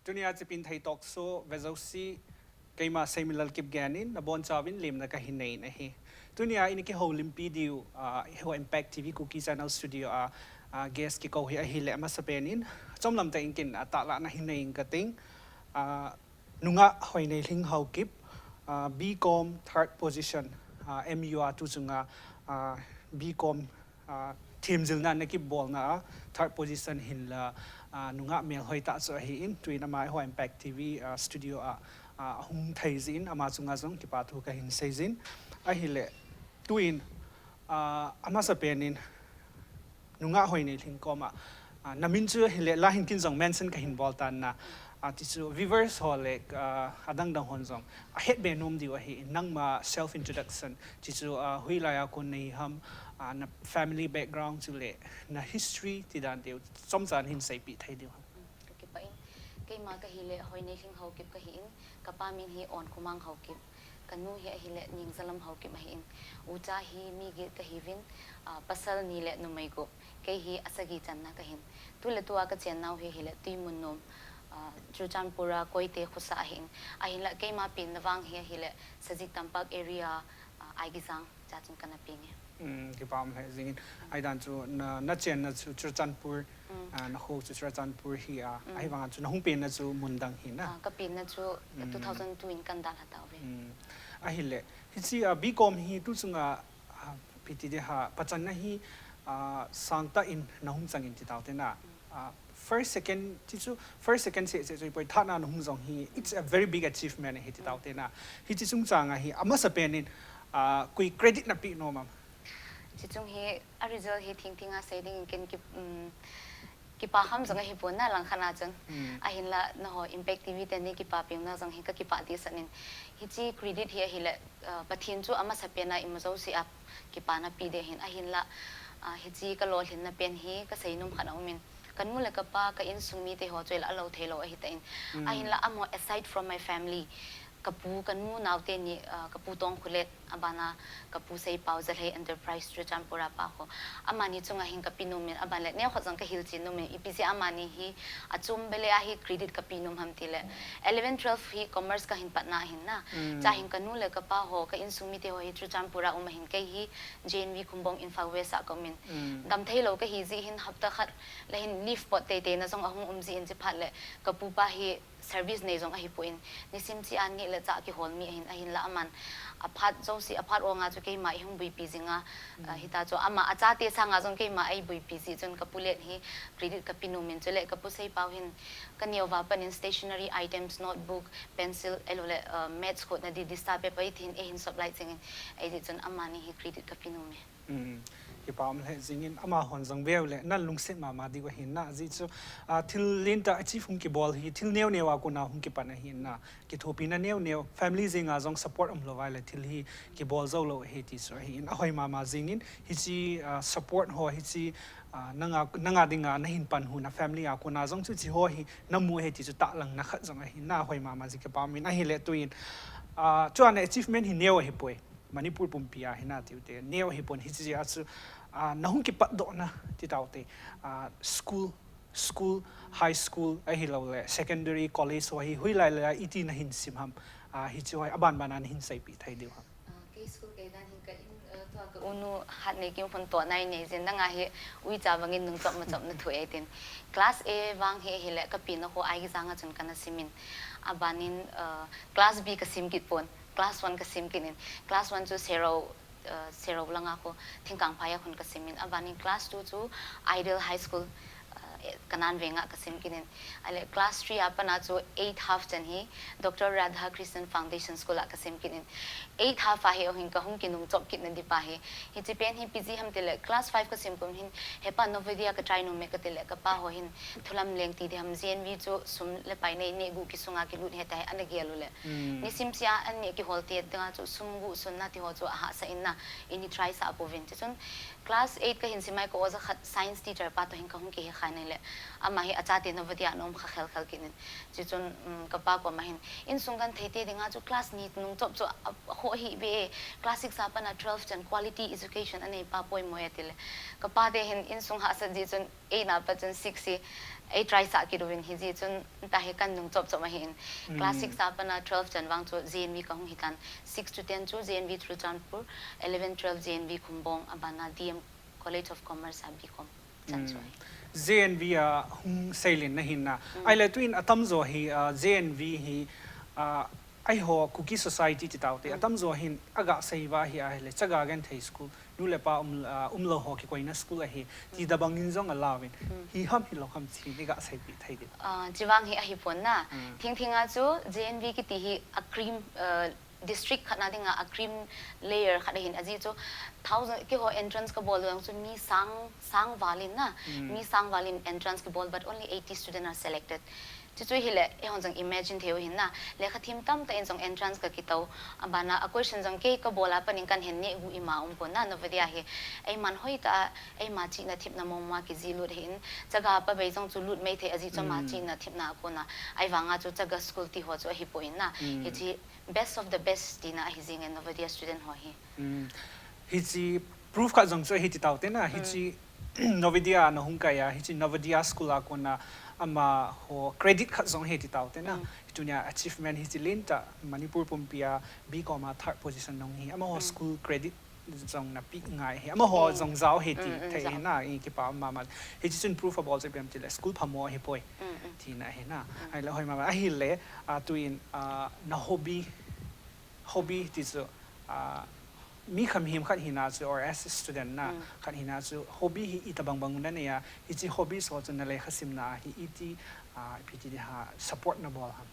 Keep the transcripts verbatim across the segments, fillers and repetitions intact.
Tunia Chipin Thei Talk Show ve jouse, keima Seimilal Kipgen in nabonchauvin lemna kahin nei ahi. Tunia eina kihoulimpi diu, ah, eiho Impact T V Kuki Channel Studio a, ah, guest kikou hi ahile, amasapen in chomlam tah in ken, ah, tahlah nahin nei inge kating. Ah, nungah Hoineilhing Haokip, ah, B Com third position, ah, M U a tuchunga, ah, B Com ah, themjilna ana kibolna a third position hinla, ah, nungah melhoi tah chu ahin, tuin ama eiho Impact T V, ah, studio a, ah, ahung thei jeh in ama chunga jong kipa thu kahin sei jin. Ahile, tuin, ah, amasapen in nungah Hoineilhing koma, ah, namin chu ahile, lahin ken jong mention kahin bol tan na, ah, tichu viewers ho le, ah, adang dang hon jong ahet be nom diu ahi, nangma self introduction, tichu, ah, hoilai a kon nahi ham, ah, na family background chule na history ti dan diu chomcha nahin seipeh thei diu ham. Mm, kakipah in, keima kahile Hoineilhing Haokip kahin, kapa min hi Onkhomang Haokip, kanu hi ahile Ningjalam Haokip ahin, ucha hi mi get kahiuvin, ah, pasal ni le numei gup, kei hi asagi channa kahin. Tule tua kachen nau hi ahile Tuimunnom, ah, Churachandpur a Koite khosah ahin. Ahinla keima penna vang hi ahile Sajik Tampak area, ah, Aigijang cha chun kana peng e. Mm, kipa um lheh jingin. Ahi dan chu na, nachenna chu Churachandpur, ah, nakho chu Churachandpur hi a. Ahivanga chu nahung penna chu mun dang hi na. Ah, kapenna chu two thousand two in kana dalha tauve. Mm. Ahile, hiche, ah, B Com hi tuchunga, ah, ipi ti ding ham, pachanna hi, ah, sangtah in nahung changin ti taute na. Ah, first, second, tichu, first, second seh seh chu ahipoi, third na nahung jong hi, it's a very big achievement ahi ti taute na. Hiche chungchanga hi, amasapen in, ah, koi credit napeh nom am? Hiche chung hi, a result hi thingthing a sei dingin ken ki, um, kipa kham jong ahipon na langkhat a chun. Mm. Ahinla, nangho Impact T V te nei kipah peh na jong hi kakipah dehset in. Hiche credit hi ahile, ah, Pathen chu amasapen a ima jouse a kipana pe ding ahin, ahinla, ah, hiche kalolhinna pen hi kasei nom khat aumin. Kanu le kapa, ka insung mite ho chu ahile alou theilou ahitan. Mm. Ahinla amaho aside from my family, kapu, kanu naote ni, ah, kapu Tongkholet, abana kapu Seipao Jalhei Enterprise Churachandpur a pa ho. Amani chunga hin kapeh nomin, aban le neokhat jong kahilchen nomin, ipi jeh a amani hi achom bele a hi credit kapeh nom ham tile. Eleven, twelve hi commerce kahin patna ahin na. Mm. Chuin kanu le kapa ho, ka insung mite ho hi Churachandpur a um ahin, kei hi J N V Khumbong Imphal West a kaumin. Mm. Damtheilou kahi jeh hin hapta khat le hin leave pot teitei na jong ahung um jeh in, chuphat le kapu pa hi service nei jong ahipon, nisim cheh a neh le chah kihol mi ahin, ahinla aman aphat jouse, aphat ong a chu keima eihung boipi jinga, ah, hita chu ama achate sanga jong keima eiboipi jeh chun kapu Let hi credit kapeh nomin, chule kapu Seipao hin kaneo uva panin stationery items, notebook, pencil, ahilouleh, ah, maths kotna ding, dista paper, hitin eihin supply jingin, hijeh chun amani hi credit kapeh nomin. Mm, kipa um lheh jingin, amahon jong veu le, nalungset mama diu ahin na, ajeh chu, ah, thil lentah achieve hung kibol hi, thil neo neo a kona hung kipan ahin na, kithopina neo neo, family jenga jong support umlou uva le, thil hi kibol joulou ahi ti chu ahin, ahoi mama jingin, hiche, ah, support ho, hiche, ah, nanga, nanga dinga nahin pan u na family a kona jong chu hiche ho hi namu ahi ti chu tahlangna khat jong ahin na, ahoi mama jing, kipa umin ahile tuin, ah, chuan achievement hi neo ahipoi. Manipur pumpi a hina tiu te, neo ahipon hiche jeh a chu, ah, nahung kipatdohna ti taute, ah, school, school, high school, ahilouleh, secondary, college ho hi, hoilai lai a iti nahin sim ham, ah, hiche ho hi, aban ban a nahin seipeh thei diu ham. Ah, kei school kei dan hin ka in, ah, tua ka unu hat nei kim hun to nai nei jin, nanga hi uicha bangin nungchop machop na thu eitin. Class A vang hi ahile, kapenna ho Aigijang a chun kana simin. Abanin, ah, class B kasim kit pon. Class one kasim kit in, class one chu Serou, uh, Serou langa khu Thingkangphai a khun kasimin, abanin class two chu Ideal High School, uh, Kanan Veng a kasim kit in, ahile class three a pat a chu eight half chan hi Doctor Radha Christian Foundation School a kasim kit in, eight half a hi ahin kahung kinungchop kitna ding pa hi, hiche pen hi ipi jeh ham tile class five kasim kum hin, hepa Navodaya ka try nom e katile kapa ho hin, thulam leng ti ding ham, J N V chu sum le pai nei neh guh kisunga kilut ahitai, ana gel u le. Mm. Nisim cheh a an neh kihol tei dinga chu sum guh sunna ti ho chu ahahsa in na, eini try sah pouvin. Chuchun class eight kahin simai ka oja khat science teacher pa toh hin kahung kihe kha in ahile. Ama hi achate Navodaya a ana um kha khel khel kit in. Chuchun, um, kapa koma hin, insung genthei te dinga chu class ni nungchop chu a, akhoh hih beh e, class six a pat a twelve chan quality education anei pa poimo e atile. Kapa te hin insung hahsat jeh chun eight na pat chun six hi Ei try sah kit uvin hijeh chun, ta hi kanung chop chop ahin. Class six a pat a twelve chan vang chu J N V kahung hitan. Six to ten chu J N V Churachandpur, eleven, twelve J N V Khumbong, abana D M College of Commerce a B Com chan chu ahi. J N V a hung seilin nahin na. Ahile tuin atamjo hi, ah, J N V hi, ah, eiho Kuki society ti taute. Atamjo hin aga seiva hi ahile, chaga genthei school, nu le pa um, ah, umlou ho kikoina school ahi, ti tabang in jong alauvin. Hi ham hilou ham ti neiga seipeh thei diu. Ah, chuvang hi ahipon na. Thingthing a chu J N V kiti hi a cream, ah, district khat na dinga a cream layer khat ahin ajeh chu thousand keiho entrance kabol jong chu mi sang, sang val in na. Mi sang val in entrance kibol, but only eighty students are selected. Chuchu hile, eihon jong imagine thei u hin na. Lekha thim tamtah in jong entrance kakitou. Abana a question jong kei kabol a pat in kahin neh gu ima umpon na, Navodaya hi. Eiman hoitah a, eima chihna thepna mong mong a kijilut ahin. Chaga pabei jong chu lut maithei ajeh chu ama chihna thepna a kona. Ahivanga chu chaga school ti ho chu ahipoi na. Hiche best of the best tina ahi jing e Navodaya student ho hi. Hiche proof khat jong chu ahi ti taute na, hiche Navodaya a nahung kai a, hiche Navodaya school a kona amaho credit khat jong ahi ti taute na. Tunia achievement hiche lentah Manipur pumpi a B Com a third position nahung hi, amaho school credit jong napeh ngai hi, amaho jong jao hi ti thei hi na, i kipa mama. Hiche chun proof abol chu ipi ham tile school phamo ahipoi. Tina hi na. Ahile hoi mama. Ahile, ah, tuin, ah, na hobby, hobby ti chu, ah, mi khat mihem khat hina chu, or as a student na khat hina chu, hobby hi itobang bang nanei a, hiche hobby ho chu nalekha simna a hi iti, ah, ipi ti ding ham, support nabol ham.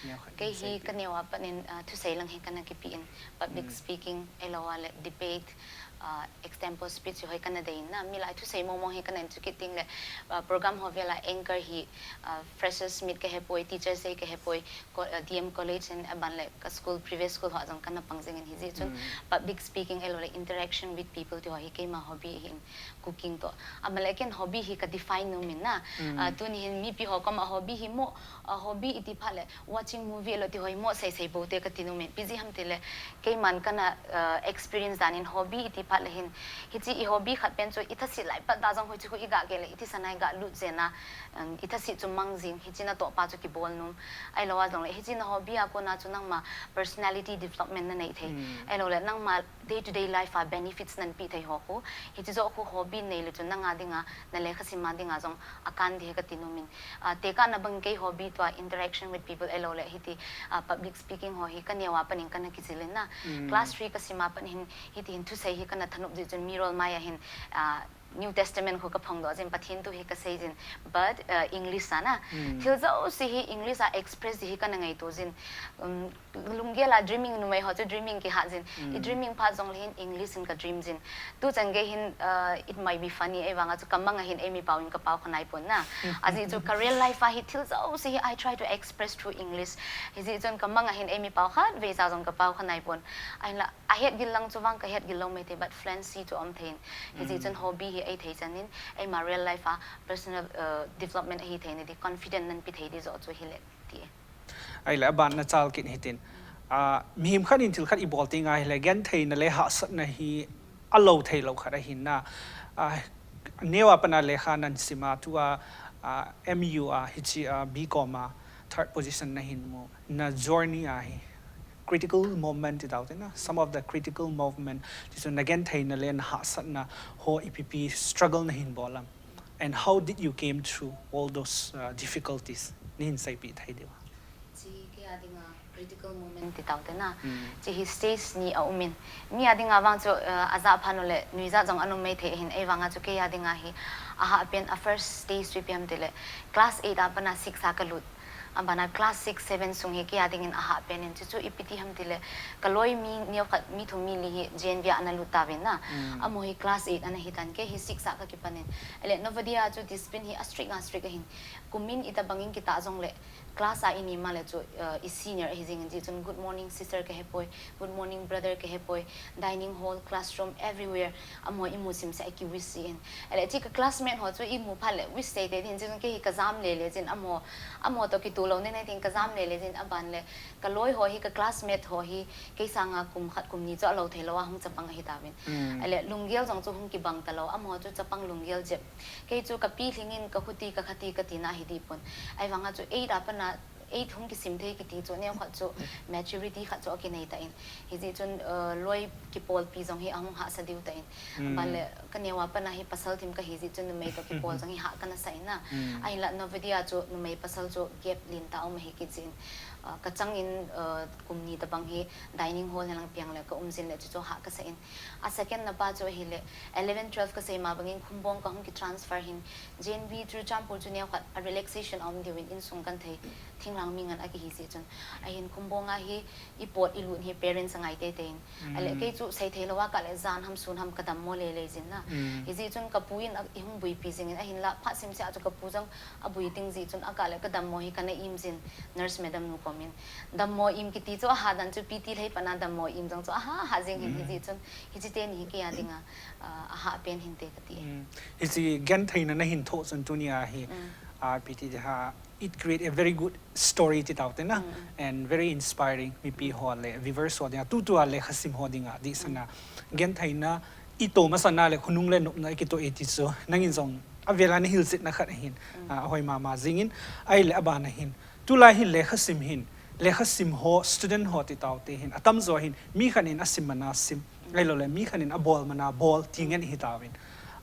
Neo khat. Kei hi kaneo a pat in, ah, thusei lang hi kana kipe in, public speaking, ahilou le debate, ah, extempore speech hoi kana dei in na, milai thusei mong mong hi kana in chu kit teng le, ah, program ho vel a anchor hi, ah, freshers meet kahepoi, teachers day kahepoi, co-, ah, D M college in aban le ka school, previous school ho jong kana pang jing in hijeh chun public speaking ahilou le interaction with people ti ho hi keima hobby ahin, cooking toh. Ama le ken hobby hi ka define nom in na. Ah, tuni hin mipi ho koma hobby hi mo, ah, hobby iti phat le watching movie lo ti ho hi mo sei sei bou te kati nom in. Ipi jeh ham tile keiman kana, ah, experience dan in hobby iti phat le hin, hiche i hobby khat pen chu i thasit lai pat a jong hoiche khu iga gel le i thisan a iga lut jeng a, um, i thasit chu mang jing, hiche natoh pa chu kibol nom. Ahilou a jong le hiche na hobby a kona chu nangma personality development nanei thei. Ahilou le nangma day to day life a benefits nanpe thei ho khu. Hiche joh khu hobby nei le chun nanga dinga, nalekha sim a dinga jong akan ding ahi kati nom in. Ah, tekahna bang kei hobby tua interaction with people ahilou le hiti, ah, public speaking ho hi kaneo a pat in kana kijil in na. Class three kasim a pat hin hiti hin thusei hi kana thanop jeh chun mirol mai a hin, ah, New Testament khu kaphongdoh jin, Pathen thu hi kasei jin. But, uh, English a na. Thil jouse hi English a express hi kana ngaito jin. Um, lunggel a dreaming numei ho chu dreaming kihat jin. I dreaming phat jong le hin English in ka dream jin. Tuchan gei hin, uh, it might be funny, ahivanga chu kamang a hin eimi pao in kapao kha naipon na. Ajeh chu ka real life a hi thil jouse hi I try to express through English. Hijeh chun kamang a hin eimi pao khat vei cha jong kapao kha naipon. Ahinla, ahet gil lang chu vang kahet gil lou maithei, but fluency chu um thei in. Hijeh chun hobby hi eithei chan in, eima real life a personal, uh, development ahi thei na di, confident nanpi thei di joh chu hile ti. Ahile aban nachal kit hitin. Ah, mihem khat in thil khat ibol teng ahile, gentheina le hahsatna hi alou theilou khat ahin na. Ah, neo a pat a lekha nasim a tua, ah, M U a hiche, ah, B Com a third position nahin mu. Na journey a hi critical moment ti taute na, some of the critical moment, ti chu nagentheina le nahahsatna ho ipi pi struggle nahin bol am? And how did you came through all those, uh, difficulties? Nahin seipeh thei diu ham? Hiche kei a dinga critical moment ti taute na. Hiche hi stage ni aum in. Mi a dinga vang chu, uh, ajah phat u le nuijat jong anom maithei hin, ahivanga chu kei a dinga hi ahahpen a first stage chu ipi ham tile class eight a pat a six a kalut. Abana class six, seven sung hi kei a dingin ahahpen in, chuchu ipi ti ham tile, kaloi mi neokhat mi thum mi li hi J N V a ana lut tauvin na. Amaho hi class eight ana hitan, kei hi six a kakipan in. Ahile Navodaya chu discipline hi a strict a strict ahin. Kumin itobang in kitah jong le class a ini ma le chu, uh, i senior ahi jing in ji chun, "Good morning, sister," ka hepoi, "Good morning, brother," ka hepoi, dining hall, classroom, everywhere, amaho i mu sim seh a ki wish ji in. Ale chi ka classmate ho chu i mu phat le wish tei tei din ji chun, kei hi ka jam le le jin, amaho, amaho to ki tu lo ne ne tin ka jam le le jin, aban le ka loi ho hi, ka classmate ho hi, kei sanga kum khat kum ni chu a lo thei lo a hung chapang ahi ta vin. Mm. Ale lunggel jong chu hung ki bang ta lo, amaho chu chapang lunggel jep. Kei chu ka pi lhingin ka khuti ka khati ka tina hi di pon. Ahivanga chu eight a pana, eight hung kisim thei kiti chu neo khat chu maturity khat chu a kinei ta in. Hiji chun, uh, loi kipolpi jong hi ahung hahsa diu ta in. Mm. Ban le ka neo a pana hi pasal thim ka hi ji chun numei to kipol jong hi hah ka na sa in na. Mm. Ahinla Navodaya chu numei pasal chu gap lin ta um ahi kit jin. Uh, ka chang in, uh, kum ni tabang hi dining hall hi lang piang le ka um jin le chu chu hah ka sa in. A second na pa chu ahile, eleven, twelve ka sei ma bangin Khumbong ka hung ki transfer hin, J N V Churachandpur chu neo khat a relaxation a um diu in, insung genthei, thinglhang mi ngen a kihi ji chun. Ahin Khumbong a hi i pot i lut hi parents a ngai tei tei in. Mm. Ale kei chu sei thei lo a ka le jan ham sun ham ka dammo le le jin na. Mm. Hiji chun ka pu in a, i hung buipi jing in, ahinla phat sim seh a chu ka pu jong a bui ting ji chun a ka le ka dammo hi ka na im jin, nurse madam nu kom in. Dammo im kiti chu a ha dan chu P T lhei pana dammo im jong chu a ha ha jing hin. Mm. Hiji chun, hichi teni hi kei a dinga, ah, a ha pen hinte ka ti. Mm. Hichi gentheina na hin thoh chun tunia hi, mm, ah, P T ha, it create a very good story ti tau te na, mm, and very inspiring. Mipi ho le viewers ho dinga, tutua lekha sim ho dinga, di sana, mm, gentheina i to masana le khonung le nopna i kito e ti chu, nangin jong a vela na hilchetna khat ahin, mm, ah, a hoi mama jing in, ahile a bana hin. Tulai hin lekha sim hin, lekha sim ho, student ho ti tau te hin, a tamjo hin, mi khat in a sim mana sim, ahilou le, mi khat in a bol mana bol, ti ngen hi tau in.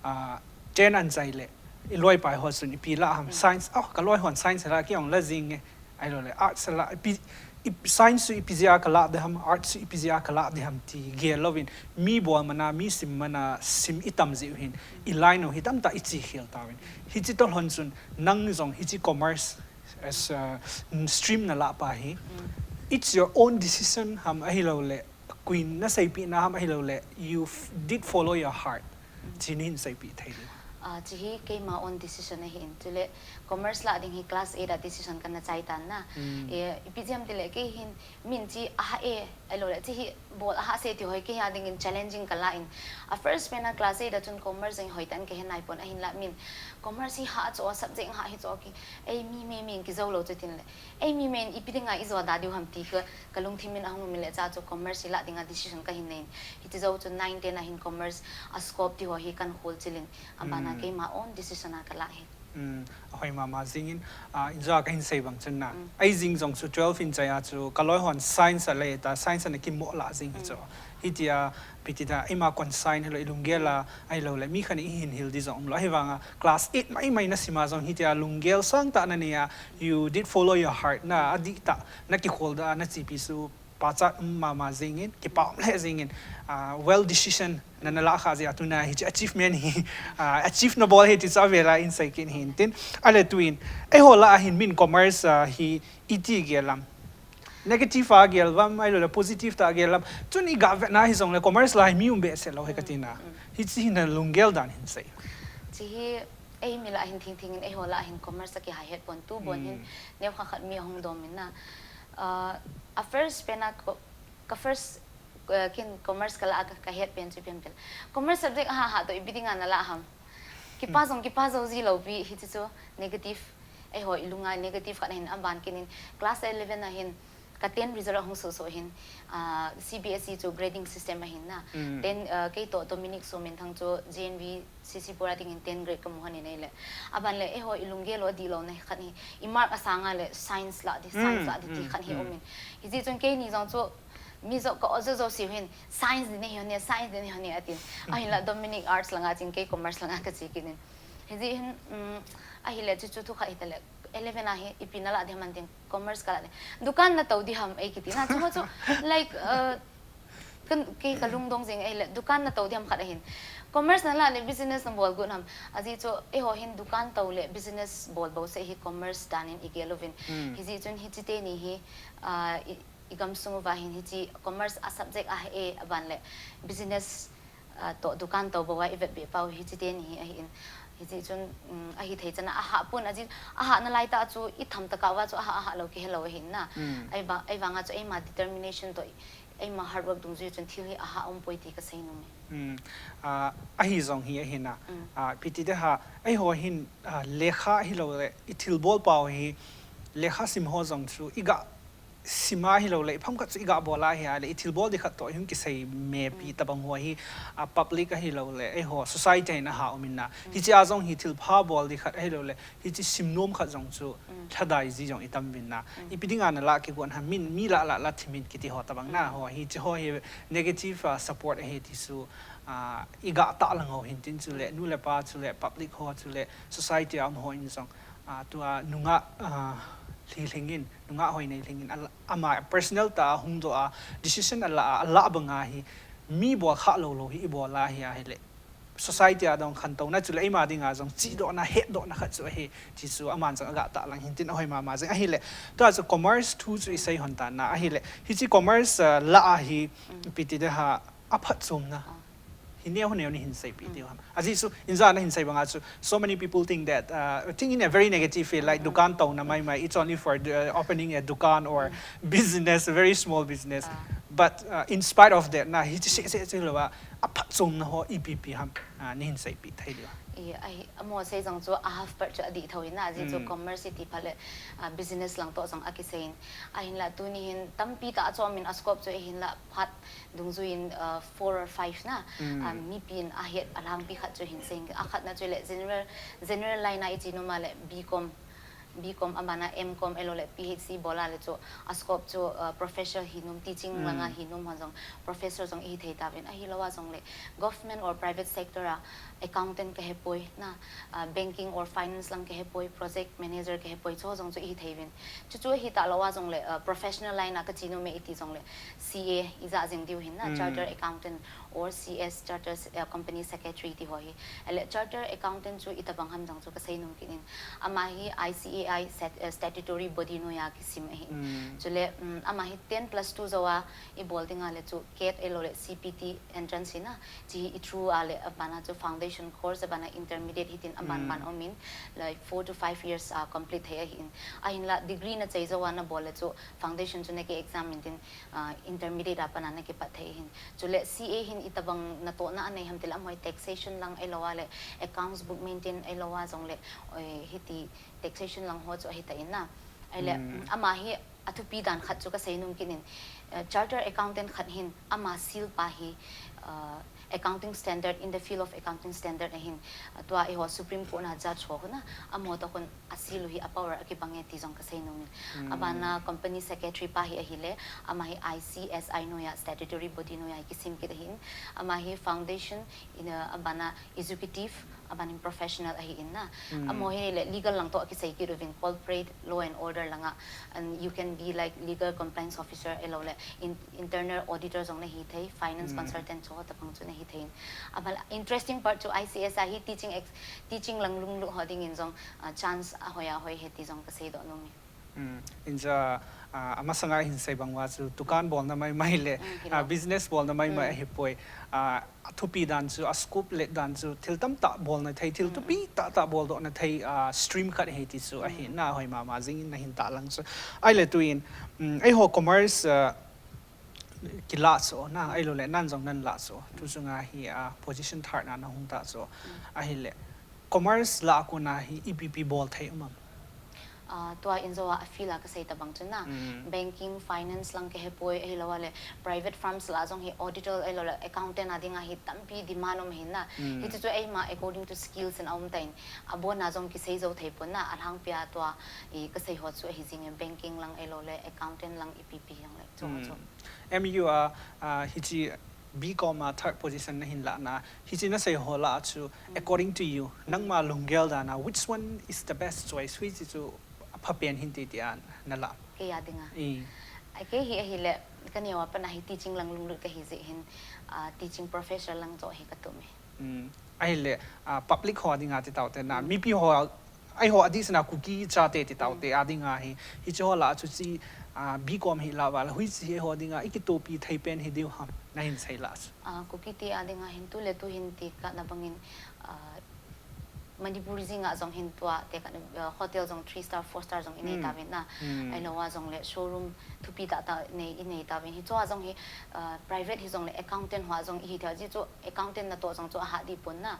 Ah, chen an chai le, i loi pai ho chun, ipi la ham, mm, science, oh, ka loi hon science la, kei ong la jing e, ahilou le, arts la, ipi, i, science chu ipi jia ka la de ham, arts chu ipi jia ka la de ham, ti gel lou in, mi bol mana, mi sim mana, sim i tam jiu hin, i line u hi tamtah i chi khel tau in. Hichi to lhon chun, nang jong hichi commerce, as a stream na la pa hi. Mm. It's your own decision ham ahilou le, koi in na seipi na ham ahilou le, you f-, did follow your heart. Mm. Chi nin seipi thei lo. Ah, chi hi keima own decision ahi in. Chule commerce la ding hi class eight a decision ka na chai tan na. Mm. E, ipi jeh ham ti le kei hin min chi a ha e, ahilou le, chi hi bol a ha se ti hoi kei a dingin challenging ka la in. A first pen a class eight a chun commerce jong hoi tan ka he nai pon ahinla min. Commerce hi ha cho, subject ha hi cho ki, ei mi me min ki jo lo chu tin le. Ei mi men ipi dinga i jo da diu ham ti ka, ka lungthim in a hung um le cha chu commerce hi la dinga decision ka hin nei in. Hiti jo chu nine ten a hin commerce a scope ti ho hi kan khol chil in. A bana, mm, keima own decision a ka la hi. Mm, a hoi mama jing in, ah, in jo ka hin sei bang chun na. Mm. Ei jing jong chu twelve in chai a chu, ka loi hon science a le ta, science a na kimo la jing hi chu. Mm. Hitia, ipi ti ta, eima consign hilou, i lunggel a, ahilou le, mi khat in i hin hil di jong um lo. Ahivanga, class eight mai mai na sim a jong hitia, lunggel sang tah na nei a, you did follow your heart na, a dih tah, na kikhol da, na chipi chu, pachat um mama jing in, kipa um le jing in, ah, well decision na na la kha jeh a tuna hichi achievement hi, ah, achieve na bol hi ti chu a vela in sei kit hin tin. Ale tu in, eiho la a hin min commerce, ah, hi iti gel lam. Negative a gel vam, ahilou le positive tah a gel lam. Chun i ga vet na hi jong le commerce la hi mi um behseh lou hi ka ti na. Mm, mm. Hichi hi na lunggel dan hin sei. Chi hi, ei mi la hin thing thing in, eiho la hin commerce a ki ha het pon tu bon hin, mm, neo kha khat mi a hung dom in na. Ah, a first pen a ko-, ka first, eh, kin commerce ka la a ka, ka het pen chu pen pen. Commerce subject a ha ha to ipi dinga na la ham. Kipa, hmm, jong kipa jo ji lou pi hichi chu negative. Eiho i lunga negative khat hin a ban kit in class eleven a hin ka ten result a hung so so hin, ah, C B S E chu grading system ahin na. Hmm. Ten, ah, kei to Dominic Sominthang chu J N V C C Pura dingin ten grade ka mu hon in ei le. A ban le eiho i lunggel u a dih lou na khat hi. I mark a sanga le science la di, science, hmm, la di ti, hmm, khat hi, hmm, um in. Hiji chun keini jong chu mi jo ka ojo jo siu hin, science din hi hon e, science din hi hon e atin. Ahin la Dominic arts langa chin kei commerce langa ka chi kit in. Hiji hin, um, ahile chu chu thu khat hi ta le, eleven a hi ipi na la di man tin commerce ka la di. Dukan na to di ham ei kiti na chu chu, like, uh, kan, kei ka lungdong jing ahile, dukan na to di ham khat ahin. Commerce na la le business na bol got ham. Aji chu eiho hin dukan to le business bol bou seh hi commerce dan in i gel uvin. Hmm. Hiji chun hichi teni hi, ah, i, i gamsung uva hin hichi commerce a subject a he a ban le business, ah, to dukan to bou a i vet be pau hichi teni hi ahin. Hichi chun, um, ahi thei chana aha pun aji, aha na lai ta chu i tham taka va chu aha, aha lo kihe lo ahin na. Ai ba, ai vanga chu eima determination to, eima hard work dungzui chun thil hi aha um poi ti ka sei nom e. Hmm. Ah, ahi jong hi ahi na. Ah, piti de ha, eiho hin, ah, lekha hi lo le, i thil bol pau hi, lekha sim ho jong chu, i ga sima hi lo le, i pham khat chu i ga bol a hi a le, i thil bol di khat to, i hung kisei me pi tabang ho hi, ah, public ahi lo le, eiho society in aha um in na. Hichi a jong hi thil pha bol di khat ahi lo le, hichi sim nom khat jong chu, thadai ji jong i tam vin na. Ipi dinga na la kigon ha min, mi la la la thimin kiti ho tabang na ho. Hichi ho hi negative, ah, support ahi ti chu, ah, i ga ta lang ho hin tin chu le, nu le pa chu le, public ho chu le, society a um ho in jong, ah, tua nunga, ah, hli hlingin, nunga hoi nei hlingin, a la, ama personal ta hung do a, decision a la, a la banga hi, mi bol kha lo lo hi i bol a hi a hi le. Society a dong khantouna chu le eima dinga jong chi do na, het do na khat chu ahi, chi chu aman jong aga ta lang hin tin a hoi mama jeng ahi le. Tua chu commerce thu chu i sei hon ta na ahi le. Hichi commerce, ah, la a hi, piti de ha, a phat chom na. Hi neo neo ni hin sei pi ti ham. Aji chu, inja na hin sei banga chu, so many people think that, uh, think in a very negative way, like, dukan to na mai mai, it's only for the, uh, opening a dukan or business, a very small business. But, uh, in spite of that, na, hi chi se se se lo ba, a phat chom na ho ipi pi ham, uh, ni hin sei pi thei di ba. I, ahi, amo sei jong chu a half part chu a di tho in na, aji chu commerce ti pha le, uh, business lang to jong a kisei in. Ahin la tu ni hin tampi ta a chom in a scope chu ahin la phat dungzui in, uh, four or five na, um, mipi in a het a lhangpi khat chu hin sei in, a khat na chu le general, general line a i chi nom a le B Com, B Com abana M Com elo le P H D bol a le chu a scope chu, uh, professor hi nom, teaching langa hi nom hon jong, professor jong i hi thei ta vin, ahi lo a jong le government or private sector a accountant ka he poi na, uh, banking or finance lang ka he poi, project manager ka he poi, chu jong chu i hi thei vin. Chu chu hi ta lo a jong le, uh, professional line a ka chi nom e i ti jong le C A i ja jing diu hin na, chartered accountant or C S, chartered, uh, company secretary ti ho hi. Ale chartered accountant chu i tabang ham jong chu ka sei nom kit in. Ama hi I C A I stat-, uh, statutory body noi a kisim ahi. Chu le, um, ama hi ten plus two jo a i bol ding a le chu CAT elo le C P T entrance hi na. Chi hi i through a le abana chu foundation course abana intermediate hi tin aban ban om in, like, four to five years a complete thei ahi in. Ahin la degree na chei jo a na bol le chu foundation chu na ki exam in tin, ah, intermediate a pana na kipat thei hin. Chu le C A hin i tabang na to na a nei ham ti le amoi taxation lang elo a le accounts book maintain elo a jong le, oi, hi ti taxation lang ho chu ahi ta in na. Ai le, um, ama hi a thupi dan khat chu ka sei nom kit in, uh, chartered accountant khat hin ama seal pa hi, uh, accounting standard, in the field of accounting standard ahin, uh, tua i ho Supreme Court na judge ho na, amo to khun a seal u hi a power a kibang e ti jong ka sei nom in. Abana company secretary pa hi ahi le, ama hi I C S I noi a statutory body noi a kisim kit ahin, ama hi foundation in, uh, abana executive, abanin professional ahi in na. Amo hi le legal lang to a kisei kit uvin corporate law and order langa, and you can be like legal compliance officer elo le in-, internal auditor jong na hi thei, finance consultant chu ho tabang chu na hi thei. Abal interesting part chu I C S a hi teaching ex-, teaching lang lunglut ho dingin jong, ah, chance a hoi a hoi he ti jong ka sei do nom e. Um, inja, ah, amasanga hin sei bang uva chu dukan bolna mai mai le, ah, business bolna mai mai ahi poi. Ah, a thupi dan chu, a scope le dan chu, thil tamtah bolna thei, thil thupi tah tah boldohna thei, ah, stream khat ahi ti chu ahi na, hoi mama jing in na hin ta lang chu. Ai le tu in, um, eiho commerce, ah, kila chu na, ai lo le nan jong nan la chu. Tu chunga hi, ah, position third na na hung ta chu. Ahi le commerce la a kona hi ipi pi bol thei um am? Ah, tua in jo a, a field a ka sei tabang chu na. Banking, finance lang ka he poi, ahi lo a le private firms la jong hi auditor ahi lo le accountant a dinga hi tampi demand um hin na. Hi chu chu eima according to skills in a um ta in. A bon a jong kisei jo thei pon na, a lhangpi a tua i ka sei ho chu ahi jing e, banking lang ahi lo le accountant lang ipi pi lang le. Chu chu. M U a, ah, hichi B Com a third position na hin la na, hichi na sei ho la chu, according to you, nangma lunggel dan a, which one is the best choice? Which chu apha pen hin ti ti a na la? Kei a dinga. I. Ai kei hi ahi le, ka neo a pat a hi teaching lang lunglut ka hi jeh hin, ah, teaching professor lang chu hi ka tum e. Um, ahi le, ah, public ho a dinga ti tau te na, mipi ho a, ai ho a di sina Kuki chate ti tau te a dinga hi, hichi ho la chu chi, ah, B Com hi la va la, hui chi ho dinga, i kitopi thei pen hi diu ham, na hin sei la chu. Ah, Kuki te a dinga hin tu le tu hin ti ka na bangin, ah, Manipur jing a jong hin tua te kan, uh, hotel jong three star, four star jong i nei tauvin na. Ahilou a jong le showroom thupi tah tah nei, i nei tauvin. Hichu a jong hi, uh, private hi jong le accountant ho a jong i hi thei a, hichu accountant natoh jong chu ahah dipon na.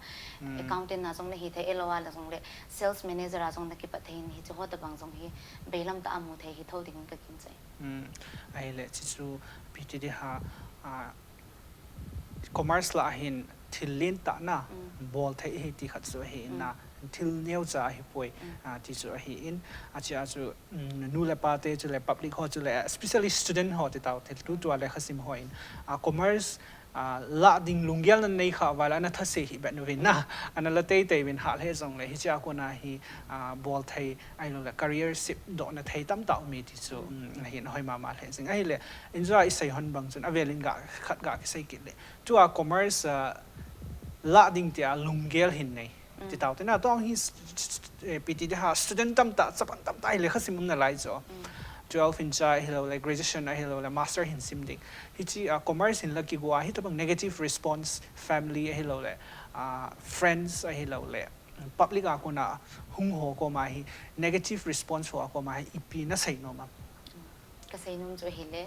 Accountant na jong le hi thei, ahilou a le jong le sales manager a jong na kipat thei in, hichu ho tabang jong hi beilam tah a mu thei hi tho ding in ka gingchai. Ahile, hichu ipi ti di ham, ah, commerce lah a hin thil lentah na bol thei ahi ti khat chu ahi in na, thil neocha ahipoi, ah, ti chu ahi in, achea chu, um, nu le pa te chu le public ho chu le, especially student ho ti tau, thil tutua lekhasim ho in, ah, commerce, ah, lah ding lunggel na nei kha uva le ana thase hih beh uvin na, ana la teitei uvin hah le jong le, hichea kona hi, ah, bol thei, ahilou le career sep dohna thei tamtah um e ti chu, um, ahin hoi mama le jing. Ahile, injo a i sei hon bang chun, avel in ga khat ga kisei kit le. Tua commerce, ah, lah ding tia lunggel hin nei. Ti tau te na, tua hi s-, s-, eh, ipi ti di ham, student tamtah, chapang tamtah hi lekhasim um nalai chu. Twelve hin cha ahilou le, graduation ahilou le, master hin sim ding. Hiche, ah, commerce hin la kigo a, hitabang negative response, family ahilou le, ah, friends ahilou le, public a kona hung ho koma hi, negative response ho a koma hi, ipi na sei nom am? Ka sei nom chu ahile,